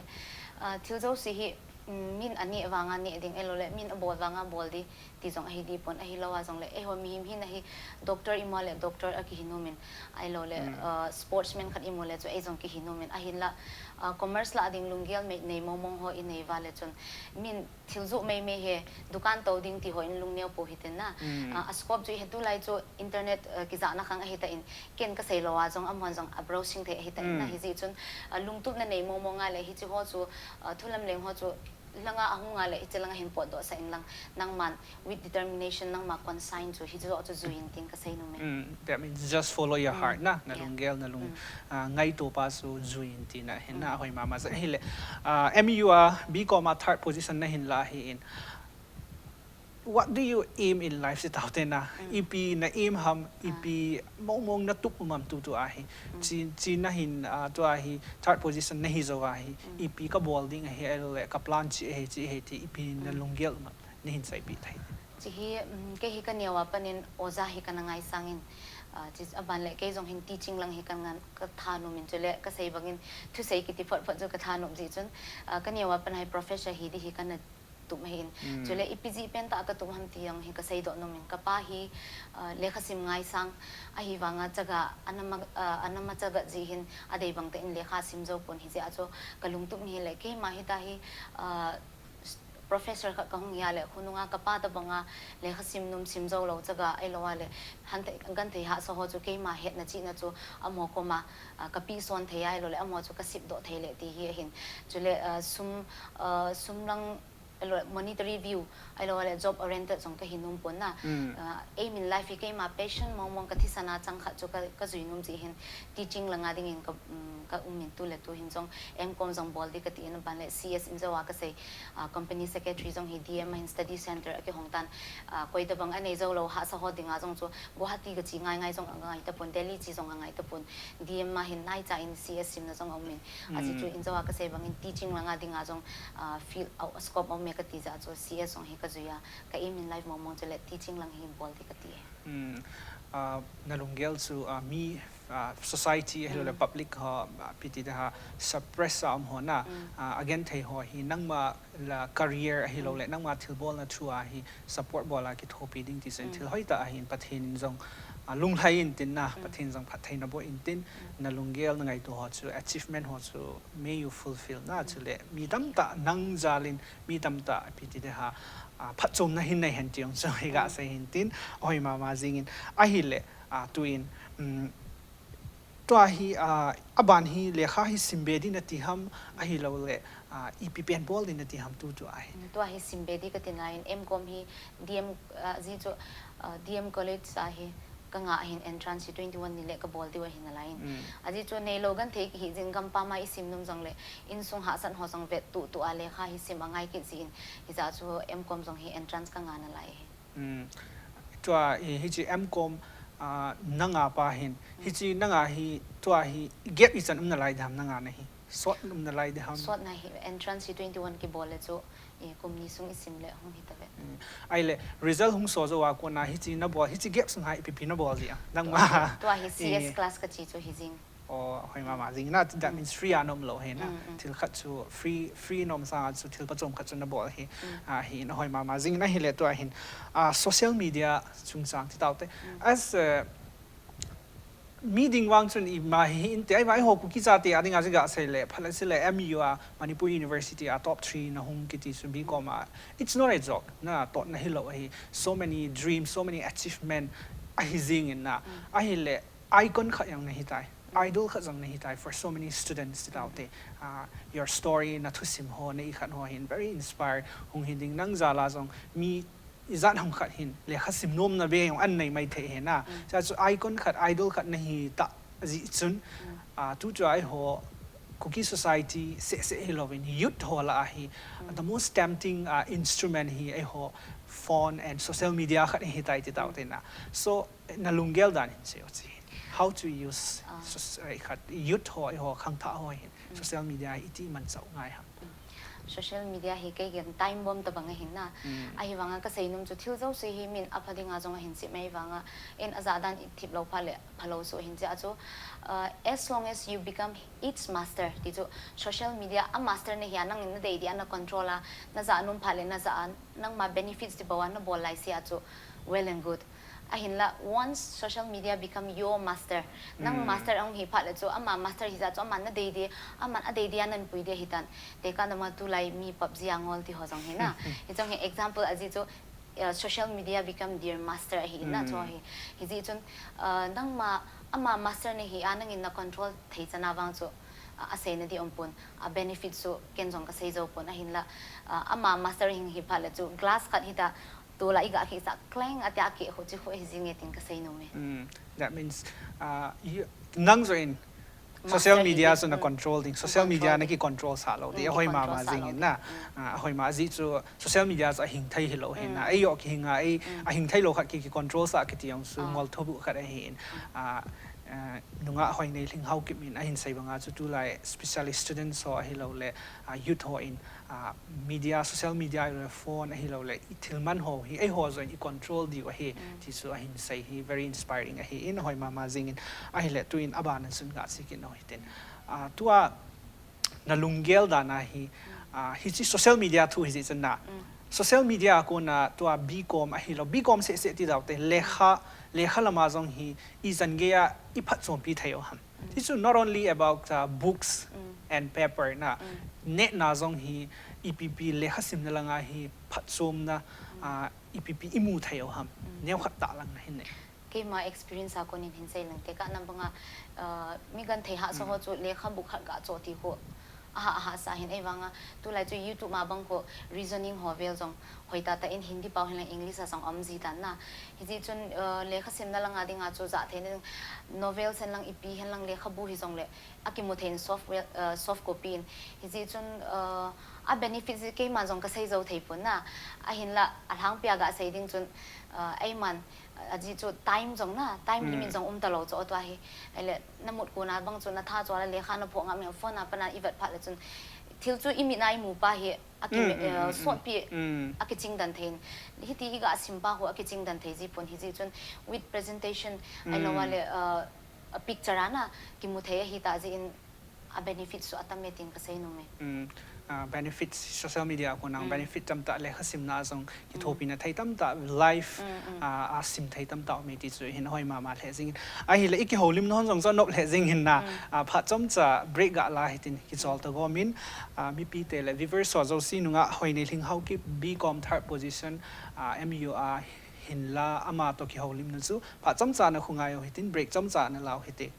ah, thil jouse hi, um, min aneh vanga neh ding, ahilou le, min abol vanga bol ding, ti jong ahi dipon, ahilou a jong le, eiho mihem hina hi doctor i mu le doctor a kihi nom in, ahilou le, ah, sportsman khat i mu le chu ei jong kihi nom in, ahinla, ah, commerce lah ding lunggel mei nei mong mong ho i nei uva le chun, min thil joh mei mei hi dukan tou ding ti ho in lungneo pou hite na. Ah, a scope chu i he tulai chu internet, ah, kijahna khang ahi tan, ken ka sei lou a jong amahon jong a browsing thei ahi tan na, hijeh chun, ah, lungtup na nei mong mong a le hiche ho chu, ah, thu lamleng ho chu langa ahung a le hiche langa hin potdoh sah in lang, nangman with determination nangma conscience chu hiche ho chu jui in tin ka sei nom e. That means just follow your heart na, na lunggel, na lung, ah, ngaito pa chu jui in tina hin na, ahoi mama jeng ahile. Ah, M U a B Com a third position na hin la ahi in. What do you aim in life, ti tau te na? Ipi na aim ham, ipi mong mong na tup um am tutua hi. Chi, chi na hin, ah, tua hi third position na hi jou a hi. Ipi ka bol ding ahi, ahilou le ka plan chi ahi, chi ahi ti, ipi na lunggel um am, na hin seipeh thei. Chi hi, um, kei hi ka neo a pat in oja hi kana ngaisang in, ah, chi aban le kei jong hin teaching lang hi kana, ka thanom in, chule ka sei bang in thusei kiti phot phot chu ka thanom jeh chun, ah, ka neo a pat in hi professor hi ding hi kana tup ahi in. Chule ipi jeh pen tah a ka tup ham ti jong hi ka seidoh nom in, ka pa hi, ah, lekhasim ngaisang ahi vanga chaga, anama, ah, anama chaga jeh hin adei bang tah in lekha sim jou pon, hijeh a chu ka lungtup hi le keima hita hi, ah, professor khat ka hung hi a le khonunga ka pa tabanga lekhasim nom sim jou lou chaga ahilou a le han thei, gan thei hahsa ho chu keima hetna chihna chu amaho koma, ah, ka pehson thei ahilou le amaho chu ka sepdoh thei le ti hi ahin. Chule, ah, sum, ah, sum lang ahilou, monetary view, ahilou le job oriented jong ka hi nom pon na. Ah, aim in life hi keima passion mong mong ka thisan a chang khat chu ka, ka jui nom jeh hin teaching langa ding in ka, um, ka um in tu le tu hin jong M Com jong bol ding ka ti in aban le C S in jou a ka sei, ah, company secretary jong hi D M a hin study center a kihong tan, ah, koi tabang anei jou lou hahsa ho dinga jong chu Guwahati ka che ngai ngai jong angai tapon, Delhi che jong angai tapon, D M a hin naicha in C S simna jong aum in. Ajeh chu in jou a ka sei bang in teaching langa dinga jong, ah, field, ah, scope aum e ka ti jeh a chu C S jong hi ka jui a, ka aim in life mong mong chu le teaching lang hi bol ding ka ti e. Hmm. Ah, na lunggel chu, ah, mi, ah, society ahilou le public ho, ah, ipi ti di ham, suppress a um ho na, ah, again thei ho hi nangma la career ahilou le nangma thilbolna through a hi support bol a kithopi ding ti chu in thil hoitah ahin Pathen in jong, ah, lunglhai in tin na, Pathen jong phattheina boh in tin, na lunggel na ngaito ho chu, achievement ho chu may you fulfill na, chule mi tamtah nang jal in mi tamtah ipi ti di ham, ah, phatchomna hin nei hen ti jong chu hi ka sei hin tin, ahoi mama jing in ahile, ah, tu in, um, tua hi, ah, aban hi lekha hi simbe ding na ti ham, ahilou le, ah, ipi pen bol ding na ti ham tutua hi. Tua hi simbe ding ka ti nalai in M Com hi D M, ah, ajeh chu, ah, D M College a hi ka ngah ahin entrance hi twenty one ni le ka bol diu ahi nalai in. Ajeh chu neilou genthei kihi jeh in gampam a i sim nom jong le insung hahsat ho jong vet tuh tuh a lekha hi sim angai kit jeh in hijeh a chu M Com jong hi entrance ka ngah nalai hi. Hmm. Tua, eh, hiche M Com, ah, na ngah pa hin. Hiche na ngah hi, tua hi, gap ichan um nalai dam na ngah na hi. Sot um nalai ding ham? Sot na hi, entrance hi twenty-one kibol le chu, i kum ni sung i sim le hung hi ta ve. Mm. Ahile, result hung so jou a kona hichi na bol, hichi gap sung ha ipi ipi na bol ji a. Nang ma. Tua hi C S class ka chi chu hi jing. Oh, hoi mama jing na, that means free a nom lou hi na. Mm, mm. Thil khat chu free, free nom sanga chu thil pachom khat chu na bol hi. Mm. Ah, hi na hoi mama jing na hile tua hin. Ah, social media chungchang ti tau te. Mm. As, uh, mi ding vang chun ima hi inte, ahivang eiho Kuki chate a dinga chu ga sei le, phat le si le M U a, Manipur University a top three na hung kiti chu B Com a. It's not a joke. Na, tot na hi lou hi. So many dreams, so many achievement ahi jing in na. Mm. Ahile, icon khat jong na hi tai. Idol khat jong na hi tai for so many students ti tau te. Ah, your story, na thusim ho, na i khat ho hin very inspired hung hi ding, nang jal a jong mi ijat ham khat hin lekha sim nom na ve jong an nei mai thei hi na. Mm. Chua chu icon khat, idol khat na hi ta ji chun, mm, ah, tu chu eiho Kuki society seh seh hi louvin youth ho lah a hi, mm, the most tempting, ah, instrument hi eiho phone and social media khat hi tai ti tau te na. So, na lunggel dan hin sei o chi. How to use, ah, soc-, eh, khat, youth ho, eiho khangthah ho hin, mm, social media hi iti manchah ngai ham? Mm. Social media hi kei gen time bomb tabang ahin na. Mm. Ahivanga ka sei nom chu thil jouse hi min apha dinga jong ahin sim mai vanga, in aja dan i thip lou pha le pha lou su ahin chi a chu, uh, as long as you become its master ti chu social media a master na hi a nang in na dei dia na control a, na ja nom pha le na ja a nangma benefits ti bou a na bol lai si a chu well and good. Ahinla, once social media become your master, nang, mm, master ahung hi phat le chu, ama master hi ja chu, aman na dei di, aman a dei dia nan pui dia hi tan. Tekah nama tulai mi PUBG a ngol ti ho jong hi na. Hi jong hi example aji chu, uh, social media become their master ahi na, mm, chu hi. Hi ji chun, uh, nangma, ama master na hi a nangin na control thei chana vang chu, uh, asei na di um pon, a benefit chu ken jong ka sei jou pon ahinla, uh, ama master hing hi phat le chu glass khat hi ta, Tula i ga kisa kleng ati a kikhu chi khu hi jing e tin ka sei nom e. Mm, that means, uh, you, nang jong in social media chu na control ding, social media na ki control sah lou ding, ahoi mama jing in na. Ah, ahoi ma ji chu social media chu ahing thei hi lou hin na. Ei jong ki hing a, ei ahing thei lou khat ki, ki control sah kiti jong chu ngol thobu khat ahi in. Ah, ah, nungah Hoinei Lhinghaokip in ahin sei banga chu tulai special students ho ahi lou le, ah, youth ho in, ah, media, social media, ahilou le phone, ahilou le, i thil man ho hi, eiho jong i control diu ahi, mm, ti chu ahin sei hi, very inspiring ahi in, ahoi mama jing in, ahile, tuin aban a chun ga sei kit nau hitin. Ah, tua, na lunggel dan a hi, mm, ah, hichi social media thu hi ji chun na. Mm. Social media a kona tua B Com ahilou, B Com seh seh ti dau te, lekha, lekha lama jong hi, i jan gei a, i phatchompi thei u ham. This is not only about, uh, books, mm, and paper na. Mm. Nehna jong hi ipi ipi lekha simna langa hi phatchomna, mm, uh, ipi ipi i mu thei u ham. Mm. Neokhat tah lang na hin ne. Keima experience a konin hin sei lang te ka nam banga, uh, mi genthei hahsa ho chu lekha book khat ga cho ti ho. Aha, aha, sa hin ei vanga, tulai chu YouTube ma bang ko reasoning ho vel jong hoi tah tah in Hindi pau hin lang English a jong um ji tan na. Hi ji chun, uh, lekha simna langa dinga chu ja thei na ding novel sen lang ipi hen lang lekhabu hi jong le a kimu thei in software, uh, soft copy in. Hi ji chun, uh, a benefit ji keima jong ka sei jou thei pon na. Ahinla a lhangpi a ga sei ding chun, uh, ei man Aji chu time jong na, time limit jong um talou chu tua hi. Ahile, na mut kona bang chu na tha chu la lekha na phoh ngam e phone a pat na i vet phat le chun. Thil chu i mit na i mu pa hi, a ki, eh, sotpi, a kiching dan thei in. Hiti i ga sim pa hu a kiching dan thei ji pon hi ji chun with presentation, ahilou le, eh, a picture a na, kimu thei ahi ta ji in, a benefit chu atam e tin ka sei nom e. Mm, ah, benefits, social media a kon a benefit tamtah lekha simna a jong kithopina thei tamtah live, ah, a sim thei tamtah um e ti chu hin hoi mama lheh jing in. Ahile i kihoulimna hon jong chu anop lheh jing hin na, ah, phat chomcha break ga la hitin kichol ta gom in, ah, mipi te le viewers ho jouse nunga Hoinei Lhinghaokip B Com third position, ah, M U a hin la ama toh kihoulimna chu phat chomcha na khu ngai u hitin break chomcha na lau hite.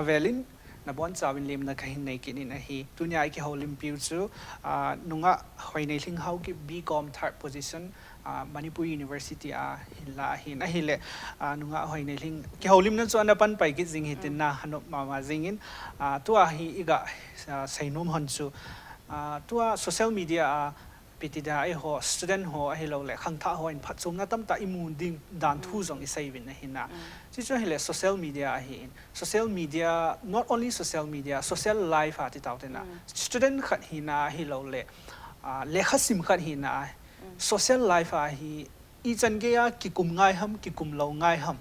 Avelin, nabonchauvin lemna kahin nei kit in ahi. Tunia ikihoulimpiu chu, ah, nungah Hoineilhing Haokip B Com third position, ah, Manipur University a hinla ahin ahile, ah, nungah Hoineilhing kihoulimna chu ana panpai kit jing hitin na hanop mama jingin, ah, tua hi iga, ah, seinom hon chu, ah, tua social media a ipi ti dia eiho student ho ahilouleh khangthah hon phatchomna tamtah imu ding dan thu jong iseiuvin ahi na. Chuchu ahile social media ahin. Social media, not only social media, social life a ti taute na. Student khat hina ahilouleh, ah, lekhasim khat hina. Social life a hi ichan geiya kikum ngai ham, kikum lou ngai ham.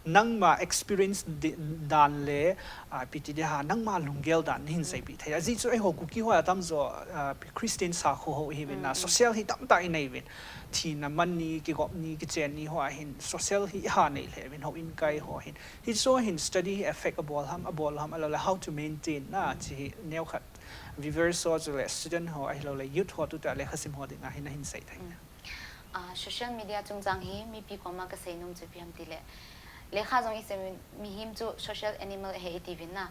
Nangma experience di-, dan le, ah, ipi ti dia, nangma lunggel dan nahin seipeh thei. Ajeh chu eiho Kuki ho atamjo, ah, Christian sakho ho ihiuvin na, social hi tamtah inei uvin. Thina man ni, kigop ni, kichen ni ho ahin, social hi iha nei lheh uvin, houin kai ho ahin. Hichu ahin study hi affect abol ham, abol ham, ahilouleh how to maintain na, chi hi neokhat viewers ho chule student ho, ahilouleh youth ho tutua lekhasim ho dinga hi nahin sei thei. Ah, social media chungchang hi mipi koma kaseinom chu ipi ham tile, lekha jong isim, mihem chu social animal ahi itiuvin na.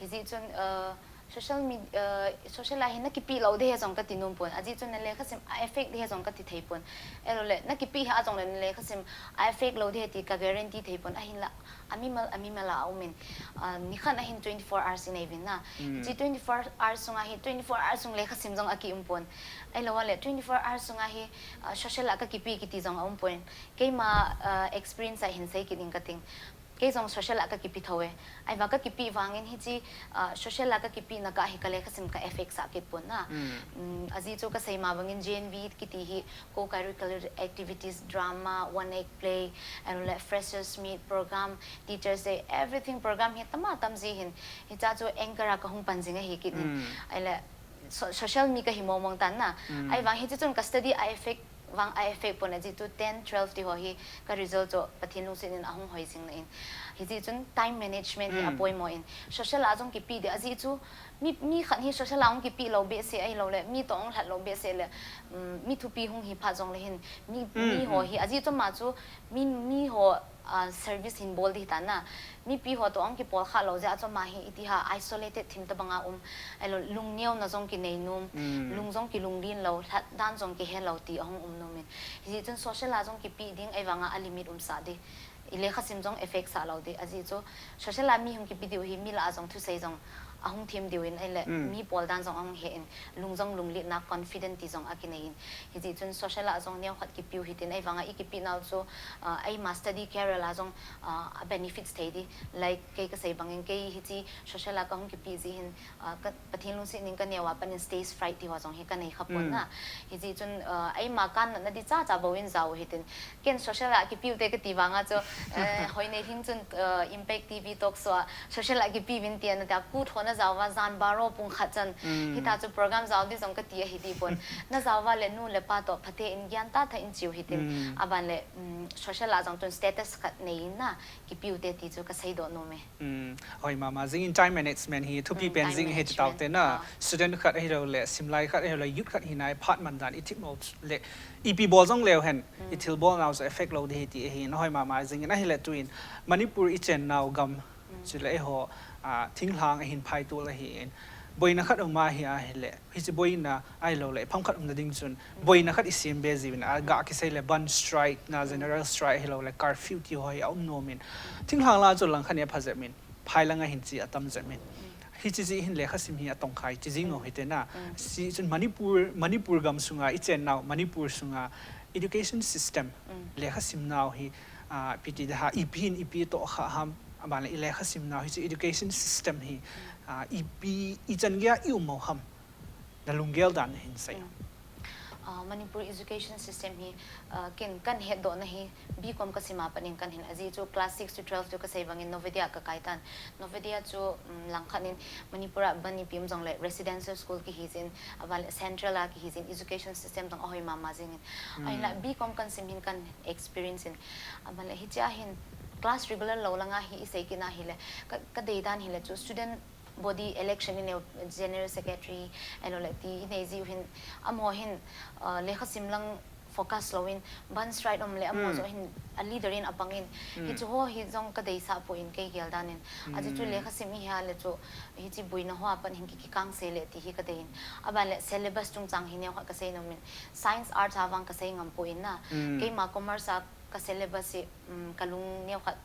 Hijeh chun, ah, social med-, ah, social a hi nakipeh lou ding jong kati nom pon. Ajeh chun nalekhasim a affect ding jong kati thei pon. Ahilouleh nakipeh hih jongle nalekhasim a affect lou ding ti ka guarantee thei pon. Ahinla, amimal, amimal a aumin, ah, nikhat ahin twenty-four hours inei uvin na. Chi twenty-four hours sunga hi, twenty-four hours sung lekhasim jong akium pon. Ahilouleh twenty-four hours sunga hi, ah, social a kakipeh kiti jong aum pon. Keima, ah, experience a hin sei kit ing kating. Kei jong social a kakipeh thou e. Ahivang kakipeh vangin hichi, ah, social a kakipeh na kah hi kalekhasim ka affect sah kit pon na. Ajeh chu kasei ma bangin J N V kiti hi co-curricular activities, drama, one act play, ahilouleh freshers meet program, teachers day, everything program hi tama tam ji hin. Hicha chu anchor a kahung pan jing ahi kit in. Ahile, so-, social mi kahi mong mong tan na. Ahivang hichi chun ka study a affect vang a affect pon ajeh chu ten, twelve ti ho hi ka result chu Pathen lungset in ahung hoi jing na in. Hijeh chun time management hi apoimo in. Social a jong kipeh ding ajeh chu mi, mi khat hi social a hung kipeh lou behseh ahilouleh mi toh hung lhat lou behseh le, um, mi thupi hung hi phat jongle hin mi, mi ho hi ajeh chu ama chu mi, mi ho, ah, service hin bol ding tan na. Mipi ho toh ahung kipolkhah lou jeh a chu ama hi iti ham isolated thim tabanga um. Ahilou, lungneo na jong kinei nom, lung jong kilunglen lou, lhat dan jong kihe lou ti ahung um nom in. Hijeh chun social a jong kipeh ding ahivanga a limit umsah ding. I lekhasim jong affect sah lou ding. Ajeh chu social a mi hung kipeh diu hi mi lah a jong thusei jong ahung them diu in ahile mi pol dan jong ahung he in lung jong lunglen na confident ti jong akinei in. Hijeh chun social a jong neokhat kipeh u hitin ahivanga i kipeh nau chu, ah, eima study career a jong, ah, a benefits thei ding. Like kei kasei bangin kei hichi social a kahung kipeh jeh hin, ah, ka, Pathen lungset in kaneo a pat in stage fright ti ho jong hi kanei kha pon na. Hijeh chun, ah, eima kannatna ding chacha bou in jao u hitin. Ken social a kipeh u te kati vanga chu, eh, Hoinei hin chun, ah, Impact T V talk show a social a kipeh uvin ti ana tia, kut ho na jao uva jan baro pung khat chan. Hita chu program jao ding jong kati ahi ding pon. Na jao uva le nu le pa toh phatah in gyan tah tah in chi u hitin. Aban le, um, social a jong chun status khat nei in na kipeh u te ti chu kasei doh nom e. Um, hoi mama, jing in time management hi thupi pen jing he ti tau te na. Student khat ahilou le, simlai khat ahilou le, youth khat hina i phat man dan i thip mo le, ipi bol jong leu hen, i thil bol nau chu affect lou ding he ti ahi, na hoi mama jing in ahile tuin. Manipur i chen nau gam, chule eiho, ah, thinglhang ahin phai tol ahi in. Boina khat um ahi ahile, hichi boina ahilou le, ipham khat umna ding chun, boina khat i sem be jiuvin, a ga kisei le bandh strike na, general strike ahilou le, curfew ti ho hi aum nom in. Thinglhang la chu langkhat ni a pha jep in. Phai langa hin chi atam jep in. Hichi jeh hin lekhasim hi atong khai, chi jing u hite na. Hichi chun Manipur, Manipur gam sunga, i chen nau, Manipur sunga, education system, lekhasim nau hi, ah, ipi ti ding ham, ipi hin ipi toh kha ham, aban le i lekhasim nau hichi education system hi, ah, ipi, ichan geiya i um u ham. Na lunggel dan hin sei. Ah, Manipur education system hi, ah, ken kahet doh na hi, B Com kasim a pat in kahin ajeh chu class six to twelve chu kasei bangin Navodaya kakai tan. Navodaya chu, um, langkhat in Manipur a bandh ipi um jong le residential school kihi jin, aban le central a kihi jin, education system jong ahoi mama jing in. Ahinla B Com kasim hin ka experience in. Aban le hichea hin class regular lou langa hi i sei kit na hile, ka, kadei dan hile chu student body election inei u, general secretary, ahilou le ti inei jiu hin, amaho hin, ah, lekhasim lang focus lou in, band strike um le amaho jong hin a leader in apang in, hichu ho hi jong ka deisah poi in kei gel dan in. Achu chu lekha sim i hia le chu hichi buina ho a pan hin ki, kikang se le ti hi ka dei in. Aban le syllabus chungchang hi neo khat ka sei nom in. Science arts a vang ka sei ngam poi in na. Keima commerce a ka syllabus hi, um, ka lung neo khat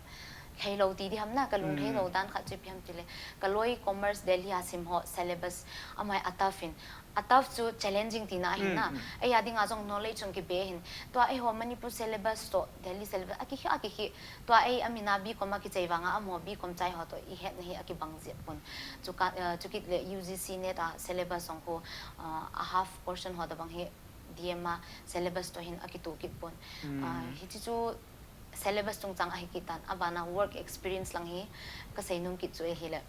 lhei lou ti di ham na, ka lung lhei lou dan khat chu ipi ham ti le. Ka loi commerce Delhi a sim ho syllabus amaho a tough in. A tough chu challenging tina ahi na. Ei a dinga jong knowledge jong kibe hin. Tua eiho Manipur syllabus toh Delhi syllabus a kikhi, a kikhi. Tua ei a mina B Com a kichai vanga amaho B Com chai ho toh i hetna hi a kibang jep pon. Chu ka, eh, chu kit le U G C NET a syllabus jong khu, eh, a half portion ho tabang hi D M a syllabus toh hin a kitu kit pon. Ah, hichi chu syllabus chungchang ahi kit tan, abana work experience lang hi ka sei nom kit chu ahi le.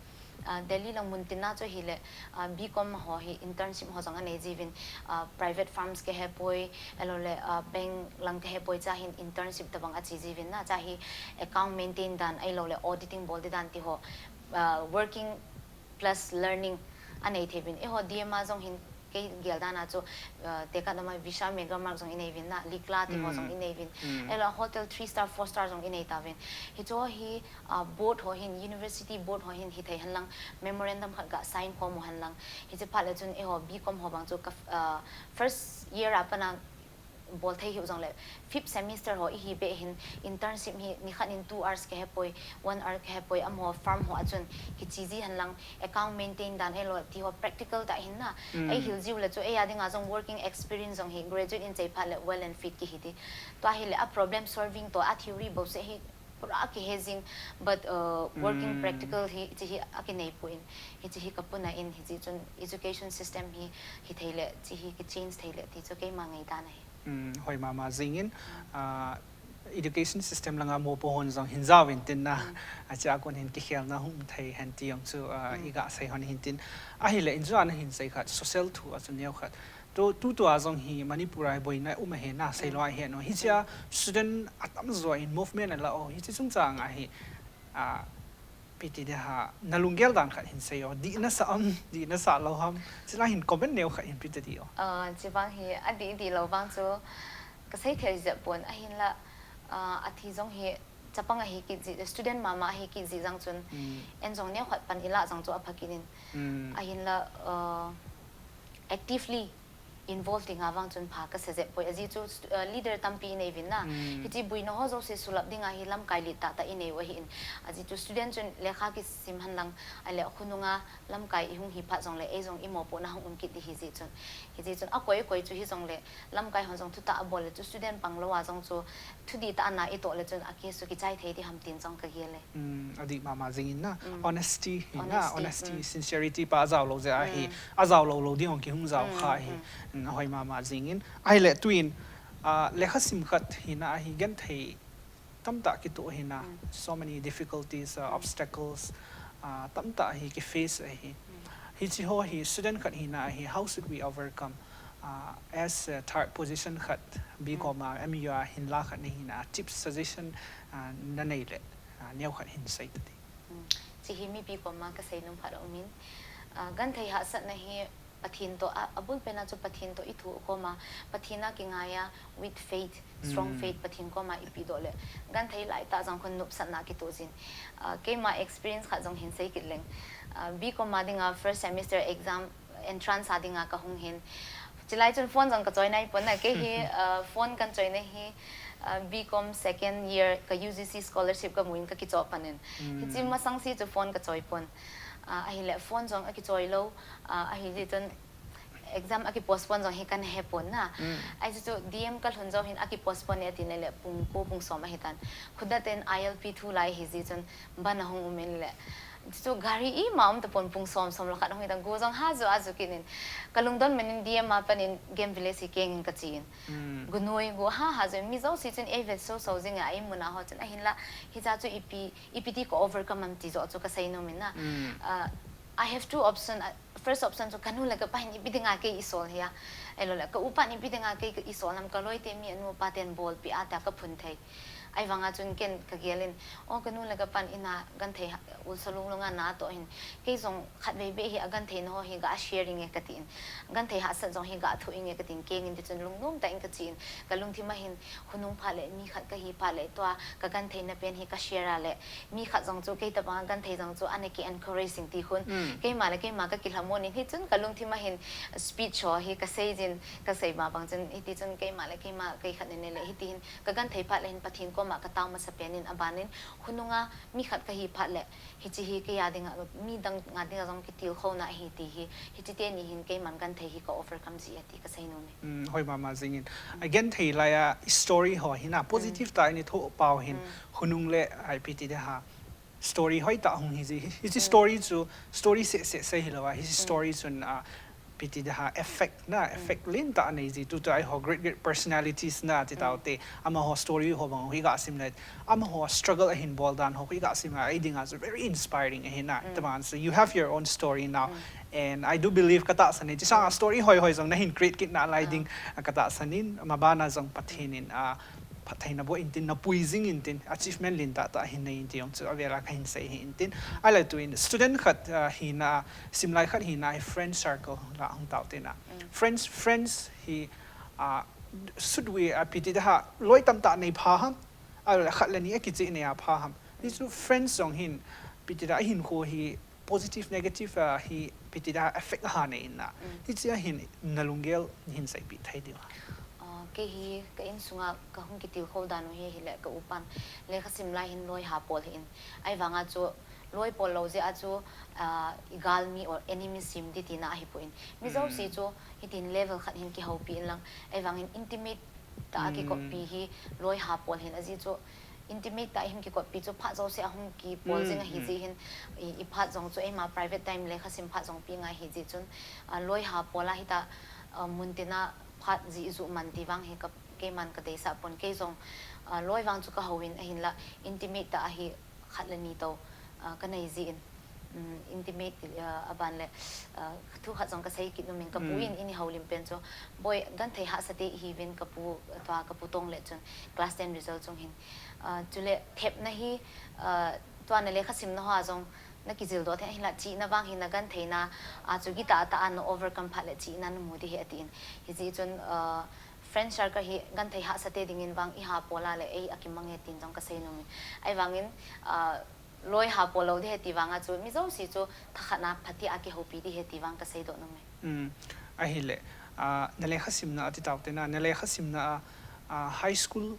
Ah, Delhi lang mun tina chu ahi le, ah, B Com ho hi internship ho jong anei jiuvin, ah, private firms ka he poi, ahilou le, ah, bank lang ka he poi, cha hin internship tabang a chi jiuvin na, cha hi account maintain dan, ahilou le auditing bol di dan ti ho, ah, working plus learning anei thei uvin. Eiho D M a jong hin kei gel dan a chu, uh, tekah nama Vishal Mega Mart jong i nei uvin na, Likla ti ho jong i nei uvin. Ahilou hotel three star, four star jong i nei tauvin. Hichu hi, uh, board ho hin, university board ho hin hithei hen lang, memorandum khat ga sign khom u hen lang. Hichi phat le chun eiho B Com ho bang chu ka, uh, first year a pana bol thei hiu jong le, fifth semester ho i hi be hin internship hi nikhat in two hours ka he poi, one hour ka he poi, amaho firm ho a chun kichi ji hen lang, account maintain dan ahilou ti ho practical tah hin na. Ei hil jiu le chu ei a dinga jong working experience jong hi graduate in chai phat le well and fit kihi ti. Tua hi le a problem solving toh a theory bou se hi pura kihe jing, but, uh, working practical hi, chi hi a kinei poi in, hichi hi ka puna in, hichi chun education system hi, hithei le, chi hi ki change thei le, ti chu keima ngaidan ahi. Um, hoi mama jingin, ah, education system langa mopo hon jong hin jaovin tin na, achia kon hin kikhelna hung thei hen ti jong chu, ah, i ga sei hon hin tin. Ahile in chu ana hin sei khat, social thu a chu neo khat. Tu, tutua jong hi Manipur a hi boina um ahi na, sei lou ahi no. Hichia student atamjo in movement ala o, hichi chungchang a hi, ah, Ipi ti di ham, na lunggel dan khat hin sei o, dih na sa am, dih na sa lou ham, chila hin comment neo khat hin ipi ti di o. Ah, chi vang hi, adih dih lou vang chu, ka sei thei jep pon, ahinla, ah, athi jong hi, chapang ahi kit ji, student mama ahi kit ji jang chun, en jong neo khat pan i lah jang chu apha kit in, ahinla, ah, actively involve dinga vang chun pha ka sa jep poi. Ajeh chu, uh, leader tampi i nei uvin na. Hichi buina ho jouse sulap dinga hi lamkai lit tah tah i nei u ahi in. Ajeh chu student chun lekha kisim hen lang, ahile khonunga lamkai i hung hi phat jong le, ei jong i mopohna hung um kit di hi jeh chun. Hi jeh chun, akoi koi chu hi jong le, lamkai hon jong thutah a bol le chu student pang lou a jong chu, thudih tah a na i toh le chun a case chu kichai thei di ham tin jong ka gel e. Um, adih mama jingin na, honesty hi na, honesty, sincerity pa ajao lou jeh ahi, ajao lou lou ding hong kihung jao kha hi, um, ahoi mama jingin. Ahile tuin, ah, lekha sim khat hi na ahi genthei tamtah kitoh hi na, so many difficulties, ah, obstacles, ah, tamtah hi ki face ahi. Hichi ho hi student khat hi na ahi, how should we overcome? Ah, as, ah, third position khat, B Com a, M U a hinla khat na hi na, tips, suggestion, ah, na nei le, ah, neo khat hin sei ta di. Um, chi hi mipi koma ka sei nom khat aum in. Ah, genthei hahsatna hi Pathen toh, a, abul pen a chu Pathen toh i thoh koma, Pathen a kingai a, with faith, strong faith, Pathen koma i pe doh le. Genthei lai tah jong khun nopsahna kitoh jin. Ah, keima experience khat jong hin sei kit leng. Ah, B Com a dinga first semester exam entrance a dinga ka hung hin. Chilai chun phone jong ka choi nai pon na, kei hi, ah, phone kan choi na hi, ah, B Com second year ka U G C scholarship ka mu in ka kichoh pan in. Hichi masang si chu phone ka choi pon. Ah, ahile phone jong a kichoi lou, ah, ahi jeh chun exam a ki postpone jong hi kan he pon na. Ahi chu chu D M ka lhun jou hin a ki postpone e tin le le pung ko pung som ahi tan. Khuda ten I L P thu lai hi jeh chun ban a hung um in le. Chu gari ima um tapon pung som som le khat hung hi tan, go jong ha jo a jo kit in. Ka lungdon man in D M a pan in Game Village hi keng in ka chi in. Go noi go ha ha jo in, mi jouse chun ei vet so so jing a, ei mun a ho chun ahinla, hicha chu ipi, ipi ti ka overcome am ti jo chu ka sei nom in na. Ah, I have two option. Ah, first option chu ka nu le ka pa hin ipi dinga kei i sol hia. Ahilou le ka upa in ipi dinga kei i sol nam, ka loi te mi anu pa ten bolpi a ta ka phun thei. Ahivanga chun ken ka gel in, o ka nu le ka pan ina genthei ha, ulsa lunglunga na toh hin, kei jong khatvei beh hi a genthei na ho hi ga share inge ka ti in, genthei hahsat jong hi ga thu inge ka tin keng in ti chun lungnom tah in ka chi in, ka lungthim a hin, hunung phat le mi khat ka hi phat le tua ka genthei na pen hi ka share a le, mi khat jong chu kei tabang a genthei jong chu ana ki encourage in ti khun, keima le keima ka kilhamon in hi chun ka lungthim a hin speech ho hi ka sei jin, ka sei ma bang chun hiti chun keima le keima kei khat ne ne le hiti hin ka genthei phat le hin Pathen koma ka tao masa pen in a ban in hununga mi khat ka hi phat le hichi hi kei a dinga mi dang a dinga jong kitilkhouna ahi ti hi, hichi teni hin keiman genthei hi ka overcome ji ati ka sei nom e. Hoi mama jing in. A genthei lai a story ho hi na positive tah in i thoh pau hin hunung le ipi ti de ha story hoi tah hung hi ji. Hichi story chu story seh seh sei hilou a, hichi story chun a ipi ti de ha effect na, effect len tah nei ji. Tutu a eiho great great personalities na ti tau te, amaho story ho bang hi ga sim le, amaho struggle ahin bol dan ho hi ga sim a, ei dinga chu very inspiring ahi na. Taman chu you have your own story now, and I do believe ka tahsan in chi sang a story hoi hoi jong na hin create kit na lai ding ka tahsan in, ama bana jong Pathen in a phattheina boh intin, na pui jing intin, achievement len tah tah hin nei intin, jong chu avela ka hin sei hi intin. Ahile tuin student khat, ah, hina, simlai khat hina hi friend circle la hung tau tina. Friends, friends hi, ah, sut wi, ah, ipi ti de ha, loi tamtah nei pha ham, ahile khat le ni akichih nei a pha ham. Hichu friends jong hin, ipi ti de, ahinkho hi positive, negative, ah, hi ipi ti de ha effect ha nei in na. Hichi a hin na lunggel hin seipeh thei diu ham. Ah, kei hi ka insunga ka hung kitilkhou dan u hi, hile ka upan lekha sim lai hin loi ha pol hi in. Ahivanga chu loi pol lou jeh a chu, ah, i galmi or enemy sim ti tina ahi poi in. Mi jouse chu hitin level khat hin kihoupi in lang. Ahivangin intimate tah a kikoppi hi loi ha pol hin ajeh chu intimate tah a hin kikoppi chu phat jouse a hung kipol jing ahi jeh hin i, i phat jong chu eima private time lekha sim phat jong pi ngai ahi jeh chun, ah, loi ha pol a hita, ah, mun tina phat ji i ju man ti vang hi ka, keiman ka deisah pon kei jong, ah, loi vang chu ka hou in ahinla intimate tah a hi khat le ni tou, ah, ka nei jeh in, um, intimate, ah, a ban le, ah, thu khat jong ka sei kit nom in ka pu in, in i houlim pen chu, boi, genthei hahsa te ihiuvin ka pu, tua ka pu tong le chun class ten result chung hin. Ah, chule thepna hi, ah, tua na lekha simna hoa jong na kijil doh thei ahinla chihna vang hi na gentheina, ah, chu kitah tah a na overcome phat le chihna na mu di hi ati in. Hijeh chun, ah, friend circle hi genthei hahsa te dingin vang i ha pol a le ei a kimang e tin jong ka sei nom in. Ahivangin, ah, loi ha pol lou di hi ti vang a chu mi jouse chu thakhat na phatah a kihoupi di hi ti vang ka sei doh nom e. Um, ahile, ah, na lekha simna ati tau te na, na lekha simna a, ah, high school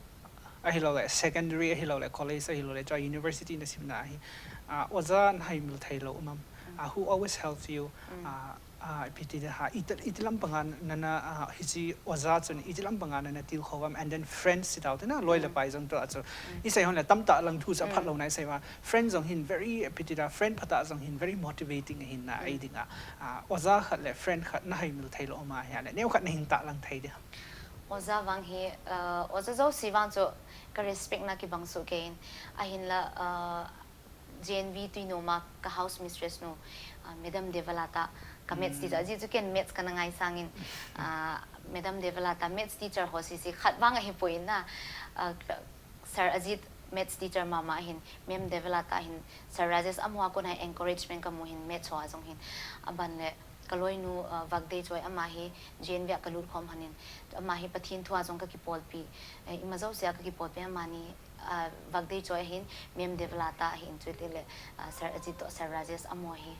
ahilou le, secondary ahilou le, college ahilou le, chua university na simna ahi, ah, oja na haimil thei lou um am? Ah, who always helps you? Ah, ah, ipi ti de ha, iti, iti lampang a na, na, ah, hichi oja chun iti lampang a na, na tilkhou am? And then friends ti tau te na, loi le pai jong toh a chu. I sei hon le tamtah lang thu chu aphat lou na i sei va. Friend jong hin very, ipi ti de, friend phatah jong hin very motivating ahin na, ei dinga. Ah, oja khat le friend khat na haimil thei lou um a hia le, neo khat na hin tahlang thei di ham? Oja vang hi, ah, oja jouse vang chu ka respect na kibang soh kei in. Ahinla, ah, J N V Tuinom a ka house mistress nu, ah, Madam Devalata, ka maths teacher. Ajeh chu ken maths ka na ngai sangin, ah, Madam Devalata, maths teacher ho sese khat vang ahi poi in na, ah, Sir Ajit maths teacher mama ahin, Ma'am Devalata ahin, Sir Rajesh amaho a kon a encouragement ka mu hin, maths ho a jong hin. A ban le, ka loinu, ah, Vagdeichoi ama hi, J N V a ka lut khom hon in, ama hi Pathen thu a jong ka kipolpi, eh, ima jouse a ka kipolpi amani, ah, Vagdeichoi ahin, Ma'am Devalata ahin, chutile, ah, Sir Ajit toh, Sir Rajesh amaho hi.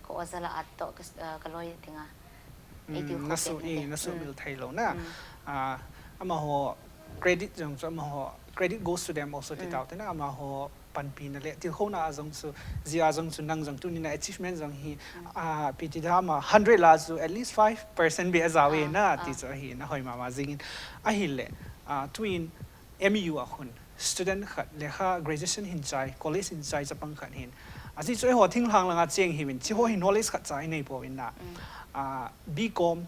Ka oja lah a toh ka, ah, ka loi dinga. Ei tilkhou pet na te. Na suhmil thei lou na. Ah, amaho credit jong chu amaho, credit goes to them also ti tau te na, amaho panpina le tilkhouna a jong chu, jia jong chu nang jong tuni na achievement jong hi, ah, ipi ti de ham, hundred lah a chu at least five percent beh a jao e na, ti chu ahi na, hoi mama jing in. Ahile, ah, tuin M U a khun student khat, lekha graduation hin chai, college hin chai chapang khat hin. Ajeh chu eiho thinglhang langa cheng hiuvin, chiho hi knowledge khat cha i nei pouvin na. Ah, B Com,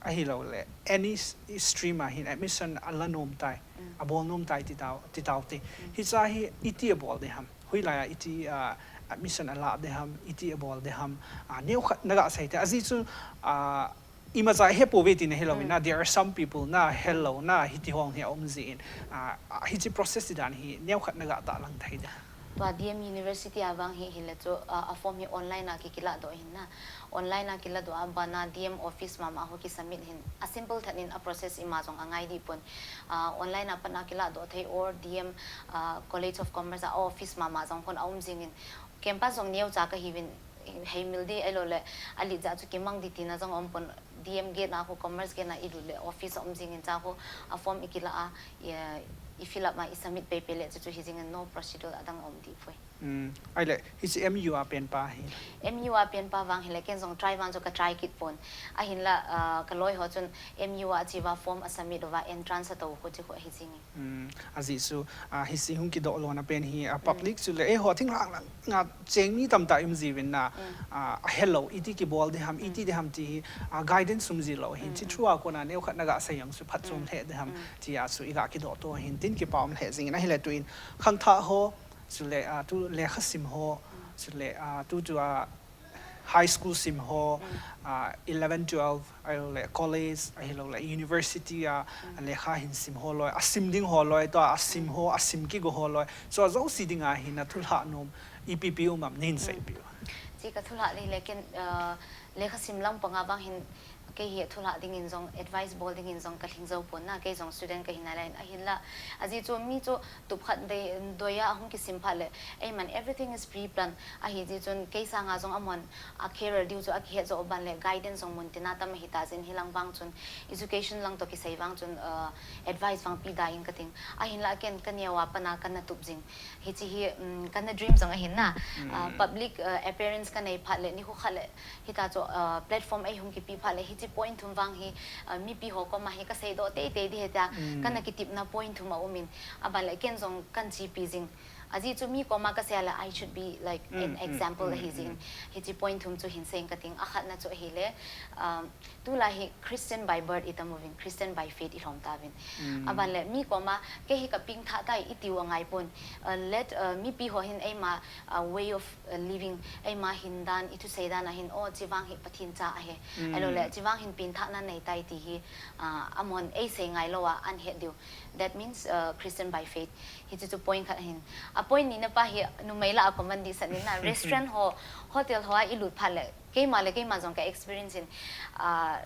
ahilou le, any s-, stream a hin admission a la nom tai, a bol nom tai ti tau, ti tau te. Hicha hi iti a bol de ham? Hoilai a iti, ah, admission a la de ham, iti a bol de ham? Ah, neo khat na ga sei te. Ajeh chu, ah, Imacha hepo ve tina hilou in na, there are some people na helou na, hiti hong hi aum jin. Ah, ah, hichi process ti dan hi neokhat na ga tahlang thei da. Tua D M University a vang hi hile chu, ah, a form hi online a ki kilah doh hin na. Online a kilah doh a bana D M office mama ho ki submit hin. A simple tah in a process ima jong angai di pon. Ah, online a pat na kilah doh thei or D M, ah, College of Commerce a office mama jong kon aum jingin. Campus jong neocha ka hiuvin, hei mil di ahilou le, alijat chu kimang di tina jong aum pon, D M gate na khu, commerce gate na i lut le office aum jingin cha khu, a form i kilah a, i, i fill up ma i submit pei pei le chu chu hi jingin no procedural adang aum di poi. Hmm. Ahile, hichi M U a pen pa hi. M U a pen pa vang hile, ken jong try vang chu ka try kit pon. Ahinla, ah, ka loi ho chun M U a chi va form a submit uva entrance a tou khu chi khu hi jingin. Hmm, ajeh chu, ah, hichi hung kidoh lona pen hi, ah, public chu le, eh, ho thing lang lang, nga cheng mi tamtah um jiuvin na, ah, ahelou, iti kibol di ham, iti di ham ti hi, ah, guidance um ji lou hin, chi through a kona neokhat na ga sei jong chu phatchom lheh di ham, ti a chu i ga kidoh to hin, tin kipa um lheh jingin ahile tuin, khangthah ho, chu le, ah, tu lekha sim ho, chu le, ah, tu tu a, high school sim ho, ah, eleven, twelve, ahilou le college, ahilou le university a, lekha hin sim ho loi, a sim ding ho loi, tua a sim ho, a sim kigo ho loi. So, a jouse dinga hin na thulhah nom, ipi pi um am nin sei pi. Chi ka thulhah le le ken, ah, lekha sim lang panga vang hin, kei hi thulhah dingin jong, advice bol dingin jong ka lhing jou pon na, kei jong student ka hi nalai in ahinla. Ajeh chu mi chu tup khat dei, doi a hung kisim phat le, eiman everything is pre-plan. Ahi jeh chun kei sanga jong amon a career diu chu a kihet jo ban le guidance jong mun tina tam ahi ta jin hilang vang chun education lang to kisei vang chun, uh, advice vang pi da in ka ting. Ahinla ken ka neo a pat na ka na tup jing. Hichi hi, um, ka na dream jong ahin na. Uh, public, uh, appearance ka nei phat le, ni khu khat le, hita chu, uh, platform ei hung kipi phat le, hichi point thum vang hi, uh, mipi ho koma hi ka sei doh tei tei di hita, ka na kitipna point thum a um in, aban le ken jong kan chi pi jing. Ajeh chu mi koma ka sei le, I should be like an example ahi jin. Hichi point thum chu hin sei in ka ting, a khat na chu ahile, um, Tulai hi Christian by birth i tam uvin, Christian by faith i lhom tauvin. Aban le, mi koma, kei hi ka pengthah tai i tiu angai pon. Uh, let, uh, mipi ho hin eima, uh, way of, uh, living, eima hin dan, i thusei dan a hin, oh, chi vang hi Pathen cha ahi. Ahilou le, chi vang hin pengthahna nei tai ti hi, uh, amon ei sei ngai lou a, an het diu. That means, uh, Christian by faith. Hichi chu point khat ahin. A point ni na pa hi, numei lah a common di san in na, restaurant ho, hotel ho a i lut phat le, Keima le keima jong ka experience in, ah,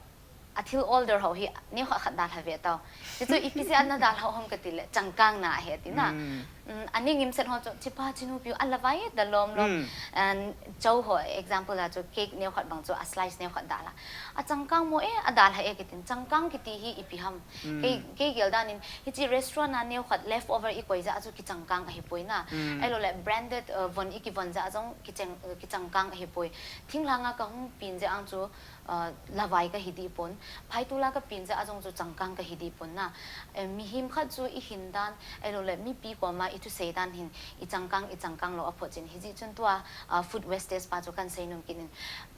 a thil order ho hi, neokhat khat dalha ve tau. Chuchu ipi jeh a na dalha ham ka ti le, changkang na ahi ati na. Mm. Mm, ani ngimset ho chu, chipa chinu piu, a lavai da lom lom. Mm. And chou ho, example a chu, cake neokhat bang chu, a slice neokhat dalha. A changkang mo e, a dalha e kitin, changkang kiti hi ipi ham. Mm. Kei, kei gel dan in, hichi restaurant a neokhat leftover i koi jeh a chu kichangkang ahi poi na. Mm. Ahilou le branded, uh, von i kivon jeh a jong kichang, uh, kichangkang ahi poi. Thinglhang a ka hung pen jeh a chu, uh, lavai ka hi di pon. Phaitol a ka pen jeh a jong chu changkang ka hi di pon na. Eh, mihem khat chu i hin dan, ahilou le mipi koma i thusei dan hin i changkang, i changkang lou a phot chin. Hijeh chun tua, uh, food wastage pa chu kan sei nom kit in.